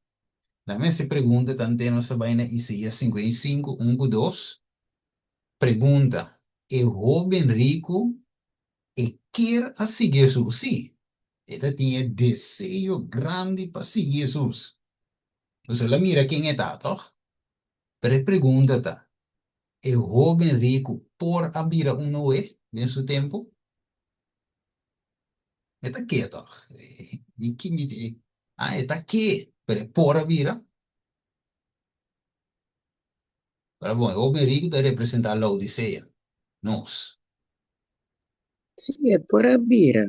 Nan mester pregunta tante nos ta bai na Isaías 55 un ku dos. Pregunta, E hoben riku e kier a sigui Hesus? Sí, e ta tin e deseo grandi pa sigui Hesus. Pasobra el a mira ken e ta, tòg? Pero e pregunta ta, e hóben riku por a bira un Noé den su tempu? E ta ke, tòg? Di ki mi Ah, e ta ke, pero e por a bira? Pero bon, e hóben riku ta representá Laodisea, nos. Sí, e por a bira.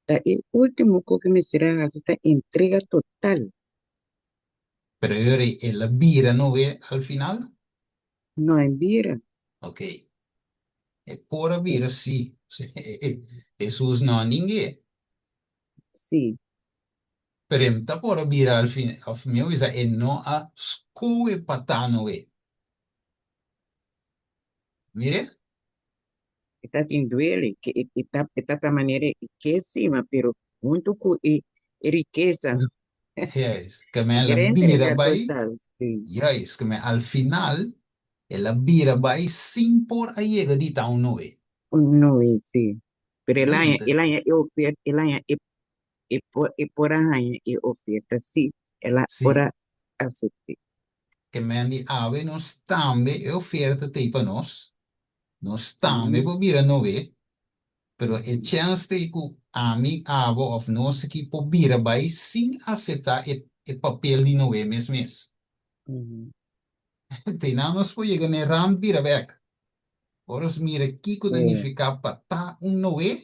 Ta e último ku ke mester a hasi ta entrega total. Pero e ora el a bira Noé al final? No a bira. Ok. E por a bira sí. Hesus no a ning'é. Sí. Pero e ta por a bira al final, of mihó bisa e no a skohe pa ta Noé. Mire? E ta tin duele, ke e e ta e ta ta manera e ke sima, pero huntu ku e e rikesa no. Juist, ke men el a Quiere bira entrega bai, total, sí. juist, ke men al final el a bira bai sin por a yega di ta un Noé. Un Noé, sí. Pero el Juist, haña, ento el haña e oferta, el haña e e por e por a haña e oferta, sí, el a por sí, a asept'é. ke men di awe nos tambe e oferta t'ei pa nos, Nos tambe por bira Noé, pero e chèns ta ei ku ami, abo òf nos aki por bira bai sin aseptá e e papel di Noé mes mes. Te nan nos por yega na e rand bira bèk. Ora nos mira kiko ta nifiká pa ta un Noé,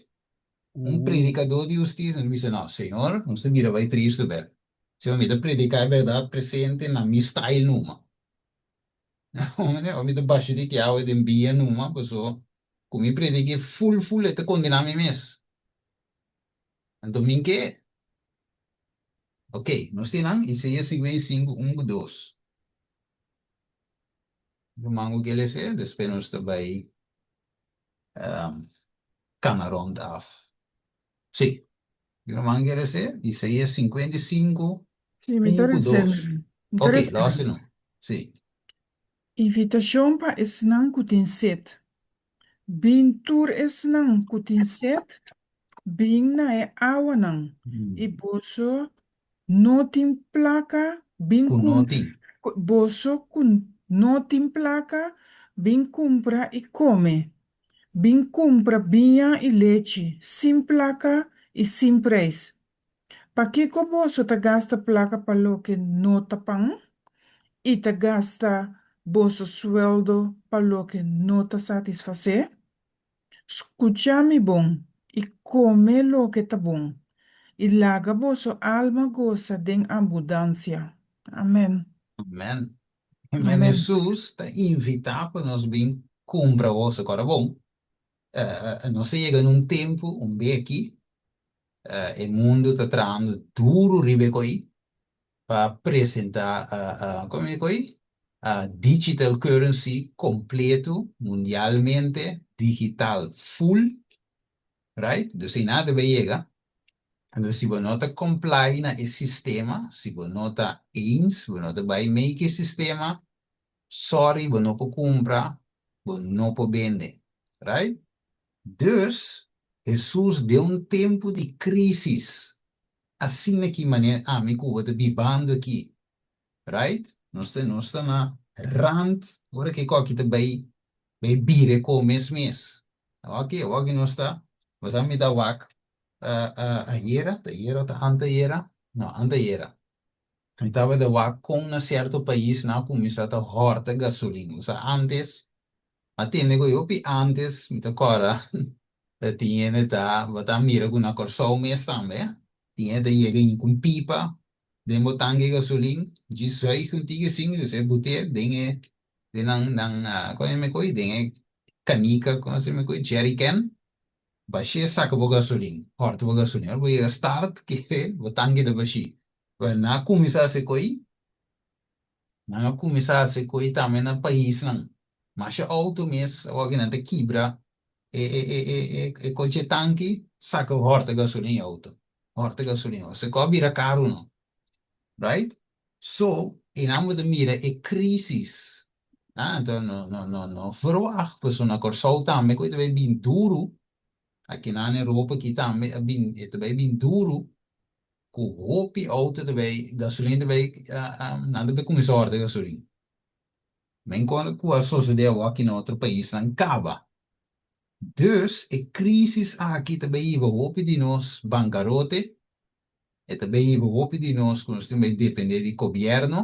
un predikadó di hustisia, nos bisa, No, Señor, nos ta bira bai tristu bèk. Señor, mi ta prediká e bèrdat presente na mi style numa. Of mi ta basha di kiawe den bia numa, paso ku mi predik'é ful ful e ta kondená mi mes. Anto min ke? Ok, nos tin nan Isaías 55, un ku dos. Ruman ku ke les'é, despues nos ta bai kana rònt af. Sí, ruman ke les'é, Isaías 55, Sí, mi ta un ku resé, dos. mi ta Ok, resé. lo hasi no. Sí. Invitashon pa esnan ku tin set. Bin tur esnan ku tin set, bin na e awanan, i boso no tin plaka, bin Ku no tin. Boso ku no tin plaka, bin kumpra i kome. Bin kumpra biña i lechi, sin plaka i sin preis. Pakiko boso ta gasta plaka pa loke no ta pan, i ta gasta boso sueldo pa loke no ta satisfasé? Skucha mi bon i kome loke ta bon, i laga boso alma gosa den abundansia. Amen. Amen. Amen. Hesus ta invitá pa nos bin kumpra boso kòrda bon. Nos a yega na un tempu, un beki, E mundu ta trahando duru riba e koi pa presenta como e koi digital currency completo mundialmente digital full right dus ei nan ta bay yega entonces si bo no ta comply na e sistema si bo no ta eens bo no ta bay mee cu e sistema sorry bo no por cumpra bo no por bende right dus. Hesus den un tempu di krísis, asina ki manera ami ku bo ta bibando aki, right? Nos ta nos ta na rand ora ku e koki ta bai bai bira e ko mes mes. Awor awor ki nos ta, bo sa mi ta wak ayera, ta ayera o ta antayera? No, antayera. Mi tabata wak kon na sierto pais nan a kuminsá ta hòrta gasolin. Bo sa ántes, a tende ku hopi ántes mi ta kòrda ta tin hende ta bo ta mira ku na Kòrsou mes tambe tin hende ta yega hinka un pipa den bo tanke gasolin djis zuig un tiki asin dus e but'é den e den nan nan kon e mekoi den e kanika kon se mekoi jerrycan bash'é saka bo gasolin hòrta bo gasolin ora bo yega start kere bo tanke ta bashí wèl nan a kuminsá hasi koi. Nan a kuminsá hasi koi tambe na paisnan. Masha outo mes awor ki nan ta kibra e e e e e e koche tanki saka hòrta gasolin e outo. Hòrta gasolin. Ose ku a bira karu no. Right? So, einan bo ta mira e krísis. Ah, anto no no no no verwagt pasobra na Kòrsou tambe ku e ta bai bin duru. Akinan na Europa aki tambe a bin e ta bai bin duru. Ku hopi outo ta bay gasolin ta bay nan ta bay kuminsá hòrta gasolin. Men kon ku a sosodé awor aki na otro paisnan kaba. Dus e krísis aki ta bay hiba hopi di nos bankarote, e ta bay hiba hopi di nos ku nos tin bay dependé di gobièrnu,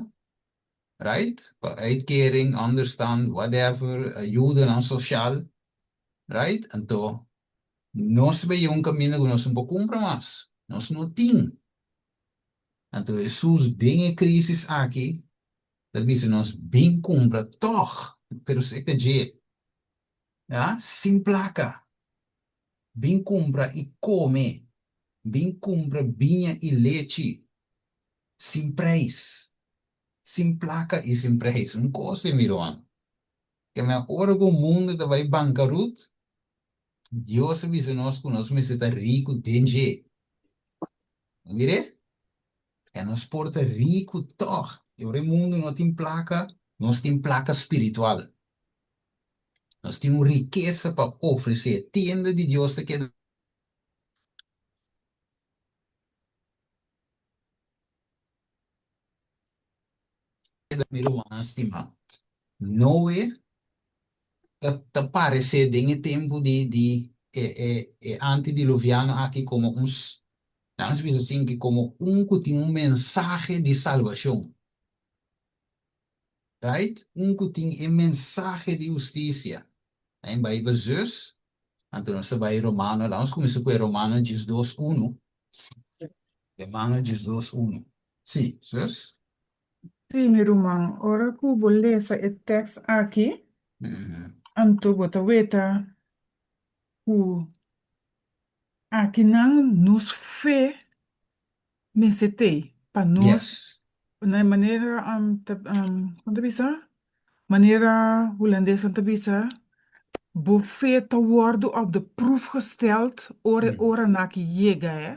right? Pa uitkering, onderstand, whatever, ayudanan sosial, right? Anto Nos ta bay un caminda cu nos no por cumpra mas. Nos no tin. Anto Hesus den e crisis aki ta bisa nos bin cumpra tog, pero seca dje. Ya, sin placa. Bin cumpra y come. Bin cumpra biña y lechi sin prijs. Sin placa y sin prijs. Un cos e mi ruman. Keme ora cu mundo ta bay bancarut, Dios a bisa nos ku nos mester ta riku den dje. Mir'é? E nos por ta riku tòg. I ora e mundu no tin plaka, nos tin plaka spiritual. Nos tin un rikesa pa ofresé. Tienda di Dios ta keda Mi rumannan stimá, Noe ta ta paresé den e tempu di di e e e antidiluviano aki komo un nan a bisa asin ki komo un ku tin un mensahe di salbashon. Right? Un ku tin e mensahe di hustisia. Nan bai pa zus, anto nos ta bai Romano, laga nos kuminsá ku e Romano 12 unu. Romano 12 unu. Sí, zus? Sí, mi ruman, ora ku bo lesa e tèks aki, anto bo ta weta ku akinan nos fe mester t'ei pa nos, na e manera ta kon ta bisa? Manera hulandesnan ta bisa, bo fe ta wòrdu op de proef gesteld ora e oranan aki yega, hè.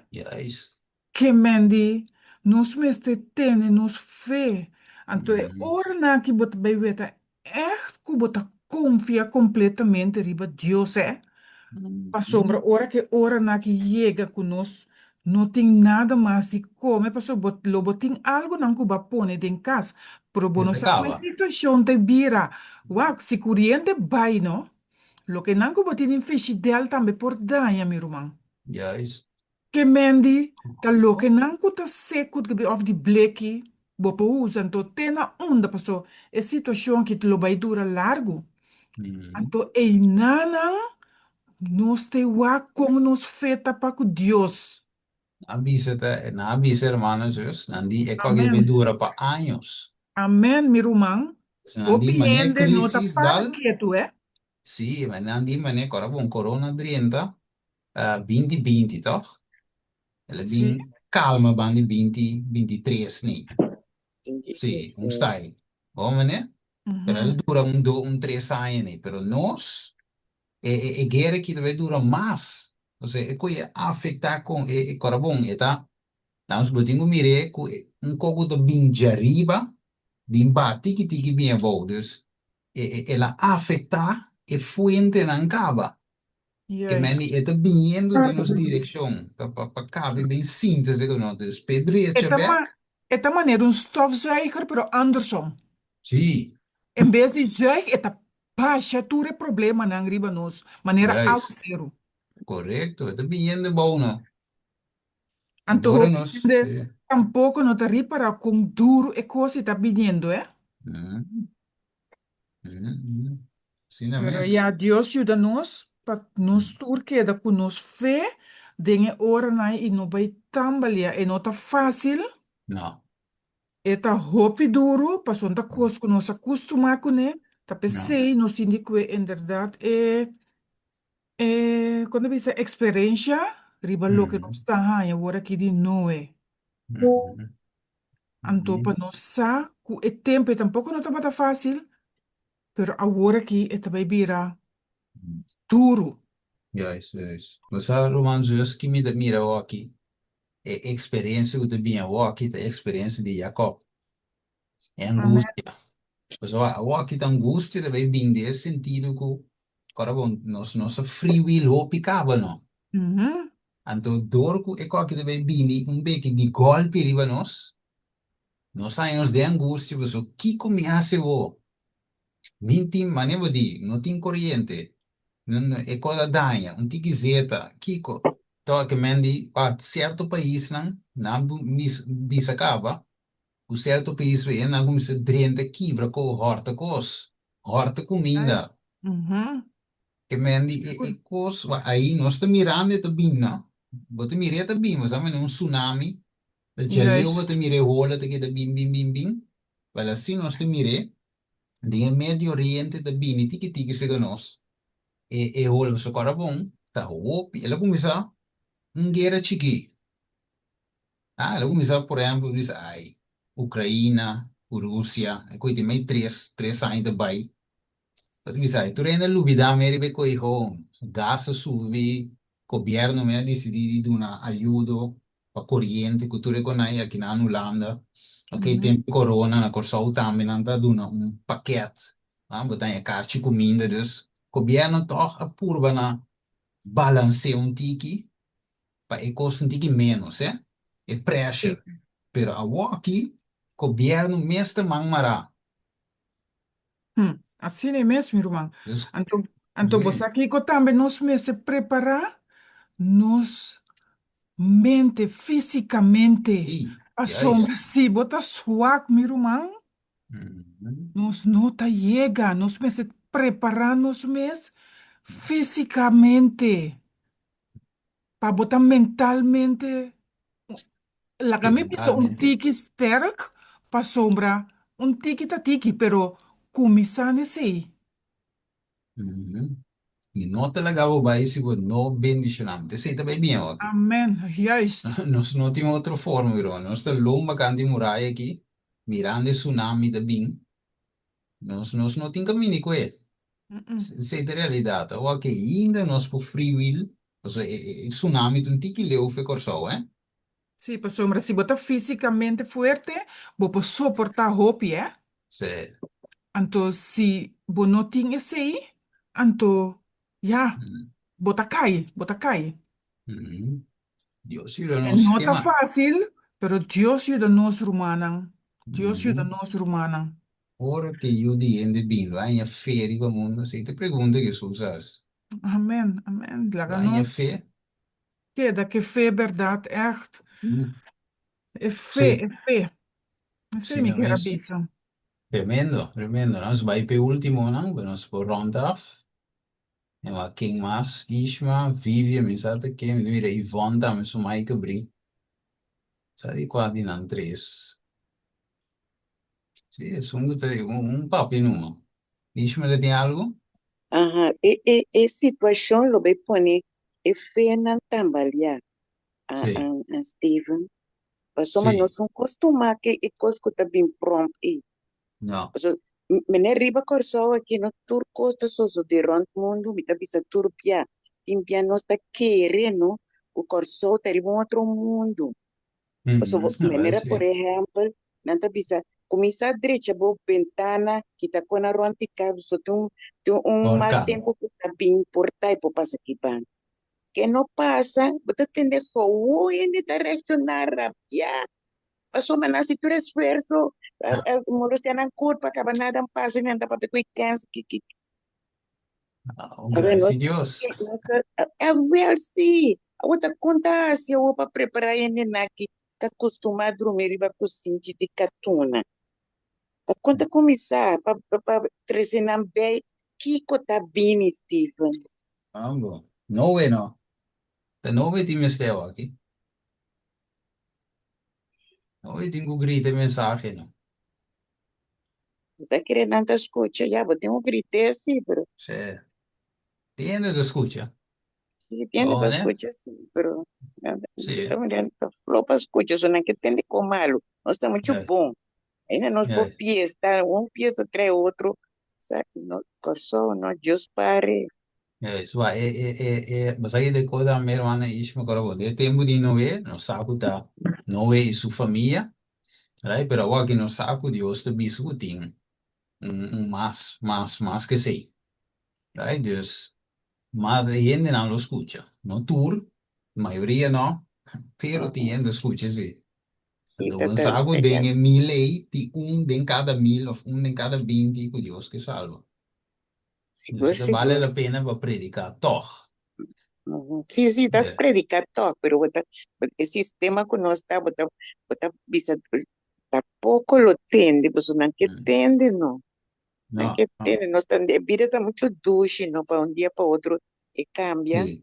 Ke men di, Nos mester tene nos fe. Anto e oranan ki bo ta bai weta ègt ku bo ta konfia kompletamente riba Dios, hè. Pasobra ora ku e oranan ki yega ku nos no tin nada mas di kome, pasobra bo lo bo tin algunan ku bo a pone den kas, pero bo no sa kon e situashon ta bira. Wak, si kuriente bai no, loke nan ku bo tin den fishidèl tambe por daña, mi ruman. Juist. Ke mendi ta loke nan ku ta seku òf di bleki bo por usa anto te na unda paso e situashon aki lo bai dura largu. Anto einanan nos te wak kon nos fe ta pa ku Dios. Nan a bisa ta nan a bisa hermano en zus nan di e kòke ta bai dura pa años. Amen mi ruman. Pues nan di Hopi manera hende no ta crisis para dal ketu eh. si nan di manera kòrda bon corona drenta 20 20 toch? El a Sí. bin calma banda di 20 23 ni. Sí, un style. Bon meneer? Pero el dura un do, un tres aña ni. Pero nos, e, e, e guerra aquí ta bay dura mas. Osea, e koe afecta con e, e corabon, e ta, nos bo tin cu mire cu e, un coco ta bin djariba, bin ba tiki tiki bin abou. Dus, e, e, el a afecta e fuentenan caba. Ke Juist. men di e ta biniendo den nos direkshon, pa pa pa kabe ben sinta esei ku nos. Dus p'e E drecha ta bèk. ma e ta manera un stofzuiger pero andersom. Sí. En bes di zuig e ta basha tur e problemanan riba nos manera Juist. awaseru. Korekto, e ta biniendo bou no. Anto Anto ora hopi nos, hende sí. tampoko no ta ripara kon duru e kos ei ta biniendo, eh. Mm. Asina Pero mes. ya Dios yuda nos pa nos tur keda ku nos fe den e oranan i no bai tambaleá. E no ta fásil, No. e ta hopi duru, pasobra ta kos ku nos a kustumá kuné. Ta No. p'esei nos tin di kue inderdat e e kon ta bisa eksperensha riba loke nos ta haña awor aki di Noe. Anto pa nos sa ku e tempu ei tampoko no tabata fásil, pero awor aki e ta bai bira duru. Juist, juist. Bo sa, ruman zus, ki mi ta mira awoki? E eksperensia ku ta bini awoki ta e eksperensia di Jakòb. E Amèn. angustia. Pasobra awoki ta angustia ta bai bini den e sentido ku, ora bo nos no sa free will hopi kaba no. Anto dor ku e koki ta bai bini un beki di gòlpi riba nos, nos haña nos den angustia pasobra kiko mi hasi awor? Mi tin, manera bo di, no tin koriente, e kos a daña, un tiki zeta, kiko? Tòg ke men di, pa sierto paisnan nan bisa kaba ku sierto pais bai nan kuminsá drenta kibra ko hòrta kos, hòrta kuminda. Ke men di e e kos wa ahi nos ta mirando e ta bin no. Bo ta mira e ta bin, bo sa manera un tsunami, ta djaleu bo ta mira e hola ta keda bin bin bin bin. Wel asi nos ta mir'é den e Medio Oriente ta bini tiki tiki serka nos e e hola. Pasobra kòrda bon ta hopi, el a kuminsá un guera chikí. Ah, el a kuminsá por ehèmpel bisa ai Ukraina ku Rusia, e koe tin mei tres tres aña ta bai. Ta bisa ay, tur hende a lubida me riba e koiho. Gas a subi, gobierno me a dicidi di duna ayudo pa coriente cu tur e conai aki nan Hulanda. Ok, tempo corona na Corsou tambe nan ta duna un pakket, ah, bo ta haña karchi cuminda. Dus gobierno toch a purba na balancea un tiki pa e cos un tiki menos, eh, e pressure. Pero awoki gobierno mes ta man mara. Hm, asina e mes, mi ruman. Dus, Anto, anto bo sí. sa kiko tambe nos mester prepará nos mente físikamente. Sí, Pasobra juist. si bo ta swak, mi ruman, Mhm. nos no ta yega. Nos mester prepará nos mes físikamente pa bo ta mentalmente Laga Sí, mi bisa un mentalmente. tiki sterk pasobra un tiki ta tiki pero kuminsá n'esei. Mhm. Mi no ta laga bo bai si bo no bendishoná mi. Esei ta bai bien oki. Amen, juist. Nos no tin otro forma, mi ruman. Nos ta lomba kant di muraya aki, mirando e tsunami ta bin. Nos nos no tin kaminda ku e. Esei ta realidat. Awor ke ainda nos por free will, pasobra e e tsunami ta un tiki leu for Kòrsou, eh. Sí, pasobra si bo ta físikamente fuerte, bo por soportá hopi, eh. Sí. Anto si bo no tin esei, anto ya, bo ta kai, bo ta kai. Dios yuda E nos. no Ke ta mas? fásil, pero Dios yuda nos rumannan. Dios yuda nos rumannan. Ora ku e Yu di hende bin, lo haña fe riba mundu? Esei ta e pregunta ku Hesus a hasi. Amen, amen. Lo Laga haña nos fe? keda ku e fe bèrdat ègt. E fe, Sí, e fe. Esei mi asina kier a mes. bisa. Tremendo, tremendo. Nos bai p'e últimonan, ku nos por rònt af. E wak ken mas? Ishma, Vivian, mi sa ta ken. Mi mira Yvonne tambe su mic abrí. Sa di kua di nan tres. Sí, esun ku ta un, un papia numa. Ishma ta tin algu? Aha, e e e situashon lo bai pone e fenan tambaleá, a Sí, a a Steven. Pasobra sí. nos no kostumá ke e kos ku ta bin pròmp ei. No. Pasobra mene riba Kòrsou aki no tur kos ta sosodé rònt mundu, mi ta bisa tur bia. Tin bia nos ta kere no ku Kòrsou ta riba un otro mundu. Pasobra Wel manera sí. por ehèmpel nan ta bisa. Kuminsá drecha bo bentana, kita kona rònt di kas, pasobra tin un tin un mal Orkan. tempu ku ta bin por ta i por pasa aki banda. Ke no pasa, bo ta tende gou hende ta reakshoná rabiá, pasobra nan hasi tur esfuerso, molestiá nan kurpa, kaba nada a pasa i nan ta papia ku e kèns, ki ki. Oh, gracias a Dios. Awel sí, awor ta kon ta hasi awor pa prepará hendenan ki ta kustumá drumi riba kusinchi di katuna? Ta kon ta kuminsá pa pa trese nan bei? Kiko ta bini, Steven? Ambo. Noe no. Ta Noe tin mester aki. Noe tin ku grita e mensahe no. Bo ta kere nan ta skucha? Ya, bo tin ku grit'é sí, pero. Sí. Tin hende ta skucha. Sí, tin hende ta skucha sí, pero. Sí. Ta mirando ta flou pa skucha, so nan ke tende kon malu. Nos ta muchu bon. Ainda nos por fiesta, un fiesta trae otro. Sa, no, Kòrsou no, Dios pare. Juist, wa e e e e bo sa ki de koda mi hermana Ish me acuerdo bon, den e tempu di Noe nos sa ku ta Noe i su famia, right? Pero awor aki nos sa ku Dios ta bisa ku tin un un mas mas mas ke esei, right? Dus mas e hendenan lo skucha, no tur, mayoria no, pero tin hende skucha si. Sí, Anto ta bo ta sa ku ta den e mil ei tin un den kada mil òf un den kada 20 ku Dios ke salba. Sigur, Dus ta bale sigur. la pena pa prediká tòg. Sí, sí, ta Yeah. prediká tòg, pero bo ta, e sistema ku nos ta, bo ta, bo ta bisa ta poko lo tende, pasobra nan ke tende no. Nan No, ke no. tende, nos ta, e bida ta muchu dushi no, pa un dia pa otro e kambia. Sí.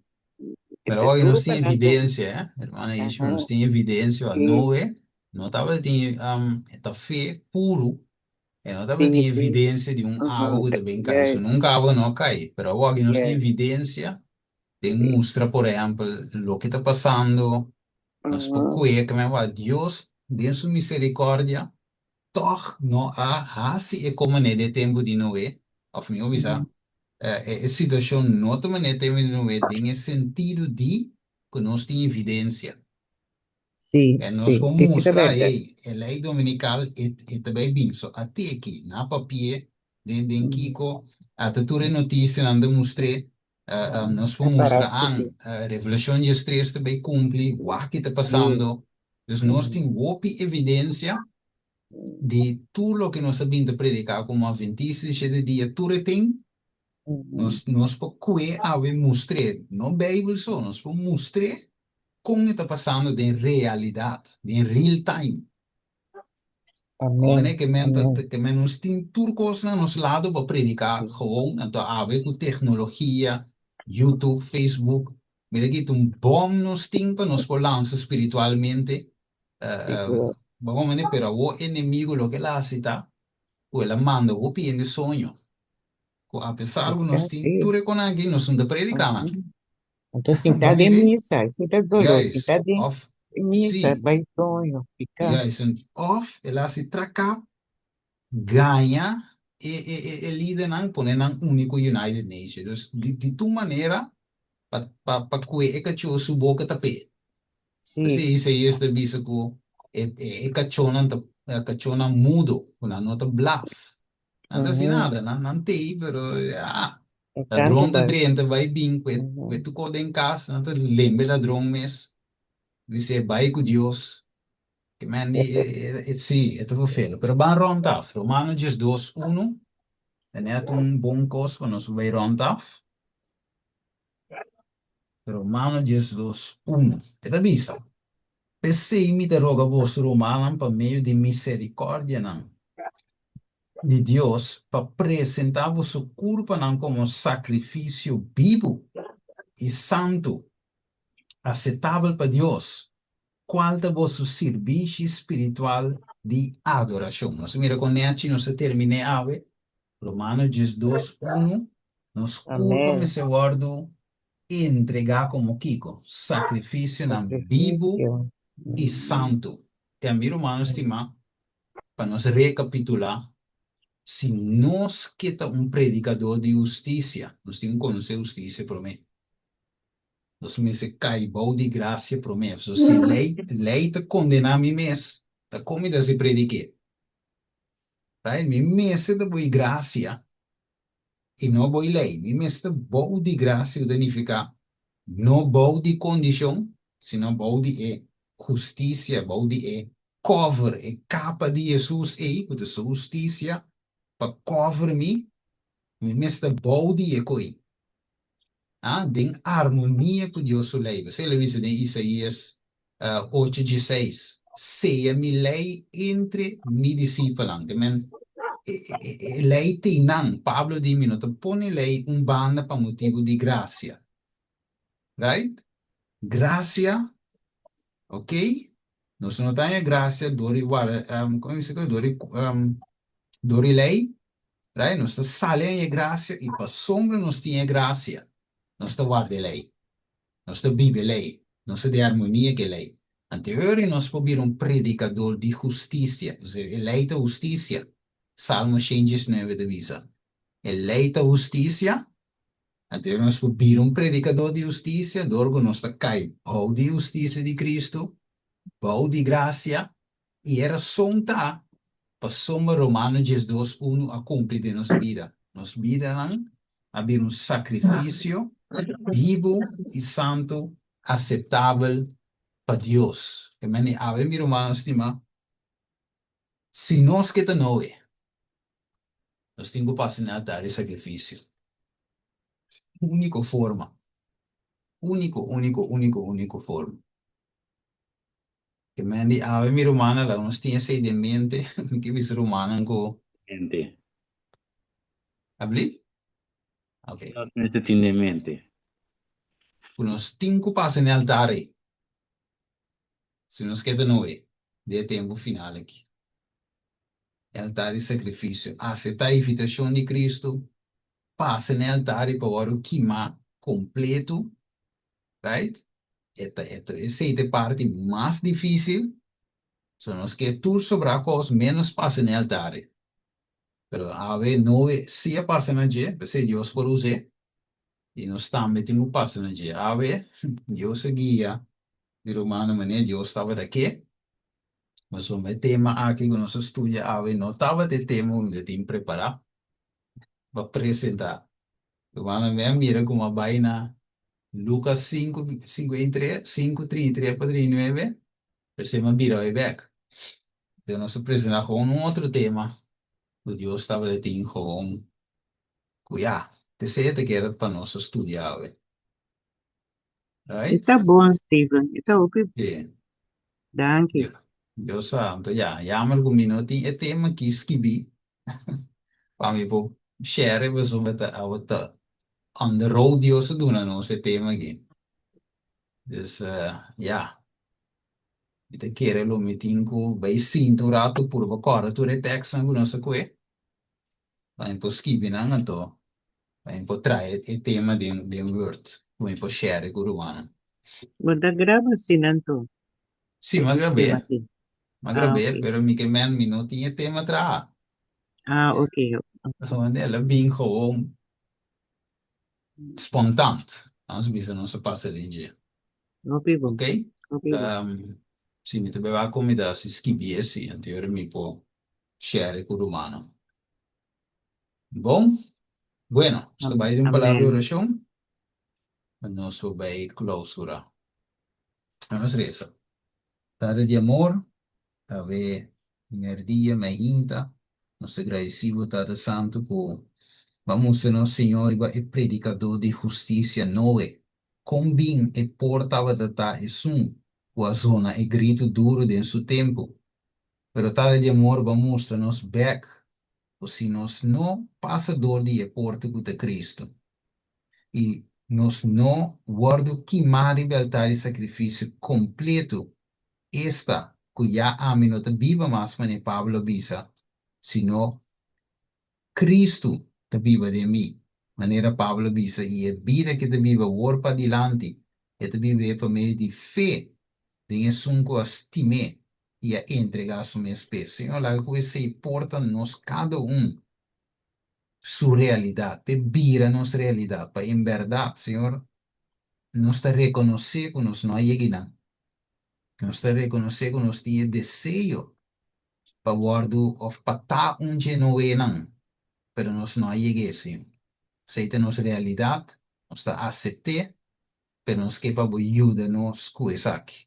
E Pero ta awor duru nos pa tin nan tuma. evidensia, eh, hermana Ishma, Aha. nos tin evidensia, Sí. Noe no tabatin, um, ta fe puru E no Sí, tabatin sí. evidencia di un awa Ujú. ku ta bin kai. So Juist. nunka awa no a kai. Pero awor aki nos tin Juist. evidencia den Sí. mustra, por ehempel, loke ta pasando. Nos por Ujú. kue ke men wak Dios den su misericordia tòg no a hasi e kon manera den e tempu di Noe, òf mihó bisa, e e situashon no ta manera tempu di Noe den e sentido di ku nos tin evidencia. Sí, En nos sí, por sí, sí ta mustra, berdad. hey, e ley dominical e, e ta bay bin. So ate aki, na papié, den, den Mm. kiko, ata tur e noticianan ta mustr'é, eh, eh, nos por Ta para mustra an, skibí. eh, Revelacion 13 ta bay cumpli, wak ki ta Sí. pasando. Dus nos Mm. tin hopi evidencia di tur loke nos a bin ta predica como Adventista di shete dia, tur e tin, Mm. nos, nos por kue awe mustr'é, no Bijbel so, nos por mustr'é kon e ta pasando den realidat, den real time. Amen, Amen. Ke men ta, amen. ke men nos tin tur kos na nos lado pa prediká gewoon. Anto awe ku teknologia, YouTube, Facebook, mira ki ta un bòm nos tin pa nos por lansa spiritualmente. Sigur. Bo komprende? Pero awor enemigo loke el a hasi ta ku el a manda hopi hende soño. Ku apesar ku nos tin Exactly. tur e konan aki, nos no ta prediká nan. Mhm. Anto sinta Bo den mire? misa, sinta dolor, sinta Juist. den Of, misa, sí, bai soño, piká. juist. En Of el a hasi traká, gaña e, e, e, e lidernan, pone nan uni ku United Nations. Dus di, di tur manera, pa, pa, pa kue e kachó su boka ta p'e. Sí. P'esei Isaías ta bisa ku e, e, e kachónan ta kachónan mudo, ku nan no ta blaf. Nan ta hasi Mhm. nada, nan, nan t'ei, pero ah, E kantu ladron ta bai. drenta, bai bin ku e, ku e Mhm. tukó den kas, nan ta lembe ladron mes, bis'é bai ku Dios. Ke men di, e, e, e, sí, e ta vervelen. Pero ban rònt af. Romano 12, 1, ta nèt un bon kos pa nos bai rònt af. Romano 12, 1, e ta bisa, P'esei mi ta roga boso, rumannan, pa medio di miserikòrdianan di Dios, pa presentá boso kurpanan komo sakrifisio bibu i santu, asetabel pa Dios, kual ta boso sirbishi spiritual di adorashon. Nos a mira kon nèchi nos a terminé awe, Romano 12, 1, nos kurpa Amén. mester wòrdu entregá komo kiko? Sakrifisionan bibu Sacrificio. i santu. Te ami rumannan stimá, pa nos rekapitulá, si nos ke ta un predikadó di hustisia, nos tin ku konosé hustisia promé. Nos mester kai bou di grasia promé. So si lei, lei ta kondená mi mes, ta kon mi ta hasi predik'é? Right? Mi mester ta bou grasia i no bou lei. Mi mester ta bou di grasia ku ta nifiká no bou di kondishon, sino bou di e hustisia, bou di e cover, e kapa di Hesus ei, ku ta su hustisia, pa cover mi, mi mester ta bou di e koi. Ah, den armonia ku Dios su lei. P'esei el a bisa den Isaías ocho dieseis, Sea mi lei entre mi disipelnan. Te men, e lei t'ei nan. Pablo di, Mi no ta pone lei un banda pa motibu di grasia. Right? Grasia, ok? Nos no ta haña grasia dor di warda, kon mi bisa ku? Dor di, dor di lei, right? Nos ta sali haña e grasia i pasobra nos tin e grasia, nos ta warda e lei. Nos ta biba e lei. Nos ta den armonia ku e lei. Anterior nos por bira un predikador di hustisia. E lei ta hustisia. Salmo 119 ta bisa, E lei ta hustisia. Anterior nos por bira un predikador di hustisia dor ku nos ta kai bou di hustisia di Kristu, bou di grasia. I e rason ta pasobra Romano 12 unu a kumpli den nos bida. Nos bidanan a bira un sakrifisio bibu i santu aseptabel pa Dios. Ke men di awe, mi rumannan stimá, si nos ke ta Noe, nos tin ku pasa na e altar di sakrifisio. Úniko forma. Úniko, úniko, úniko, úniko forma. Ke men di awe, mi rumannan, laga nos tin esei den mente. Mi ke bisa rumannan ku. Mente. Abli? Ok. Nos mester tin den mente. Ku nos tin ku pasa na e altar ei. Si nos ke ta Noe den e tempu final aki. E altar di sakrifisio. Aseptá e invitashon di Kristu, pasa na e altar ei pa wòrdu kimá kompletu. Right? E ta, e ta, esei ta e parti mas difísil. So nos ke tur sobrá kos ménos pasa na e altar ei. Pero awe Noe sí a pasa na dje, p'esei Dios por us'é, i nos tambe tin ku pasa na dje. Awe Dios a guia mi rumannan manera Dios tabata ke, pasobra e tema aki ku nos a studia awe no tabata e tema ku mi ta tin prepará pa presentá. Rumannan, mi a mira ku mi a bai na Lukas sinku, 53, sinku, 33 pa 39, P'esei mi a bira bai bek. Enton nos a presentá gewoon un otro tema ku Dios tabata tin gewoon ku ya, t'esei e ta keda pa nos a studia awe. E Right? ta bon, Steven. E ta hopi Sí. Danki. Dios sa. Anto ya, jammer ku mi no tin e tema aki skibí pa mi por share e pasobra ta awe ta on the road Dios a duna nos e tema aki. Dus ya, mi ta kere lo mi tin ku bai sinta un ratu purba kòrda tur e tèkstnan ku nos a kue, pa mi por skibi nan anto pa mi por trae e tema den den Word ku mi por share ku rumannan. Bo ta graba asina anto? Sí, mi a E grab'é, sistema aki. mi a Ah, grab'é, ok. pero mi ke men mi no tin e tema traha. Ah, ok. Wanneer el a bin gewoon spontant. Nos bisa nos a pasa den dje. Hopi bon. Ok? Hopi bon. Um, si mi ta beba comida si skibié si, anto mi por share ku rumannan. Bon? Bueno, nos ta bai den un palabra di Amen. orashon, nos por bai clausura. Nos resa. Tata di amor, Awe merdia mainta nos ta gradeci bo Tata Santo cu bo a mustra nos Señor riba e predicador di husticia Noe con bin e por tabata ta esun cu a zona e grito duro den su tempo. Pero Tata di amor bo a mustra nos bek cu si nos no pasa door di e porta cu ta Cristo y nos no wordo kima riba e altar di sacrificio completo Esta, ku ya ami no ta biba mas manera Pablo a bisa, sino Kristu ta biba den mi, manera Pablo a bisa, i e bida ku e ta biba awor padilanti, e ta bib'é pa medio di fe den esun ku a stim'é i a entregá su mes p'e. Señor, laga ku esei por ta nos kada un su realidat, p'e bira nos realidat, pa en bèrdat, Señor, nos ta rekonosé ku nos no a yega einan. Nos ta rekonosé ku nos tin e deseo. pa wòrdu òf pa ta un dje Noenan, pero nos no a yeg'é, Señor. Esei ta nos realidat, nos ta asept'é, pero nos ke pa bo yuda nos ku esaki.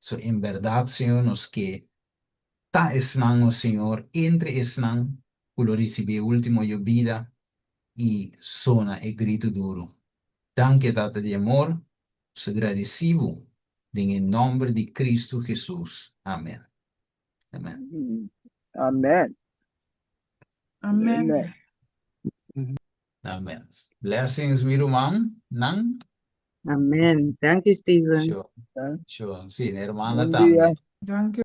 So, en bèrdat, Señor, nos ke ta esnan, o Señor, entre esnan ku lo risibí e último yobida i sona e gritu duru. Danki, Tata di amor, nos ta gradisí bo den e nòmber di Kristu Hesus. Amen. Amen. Amen. Amen. Amen. Amen. Blessings, mi ruman. Nan. Amen. Danki, Steven. Sure. Sure. Sí, mi hermana Buen dia. tambe. Danki.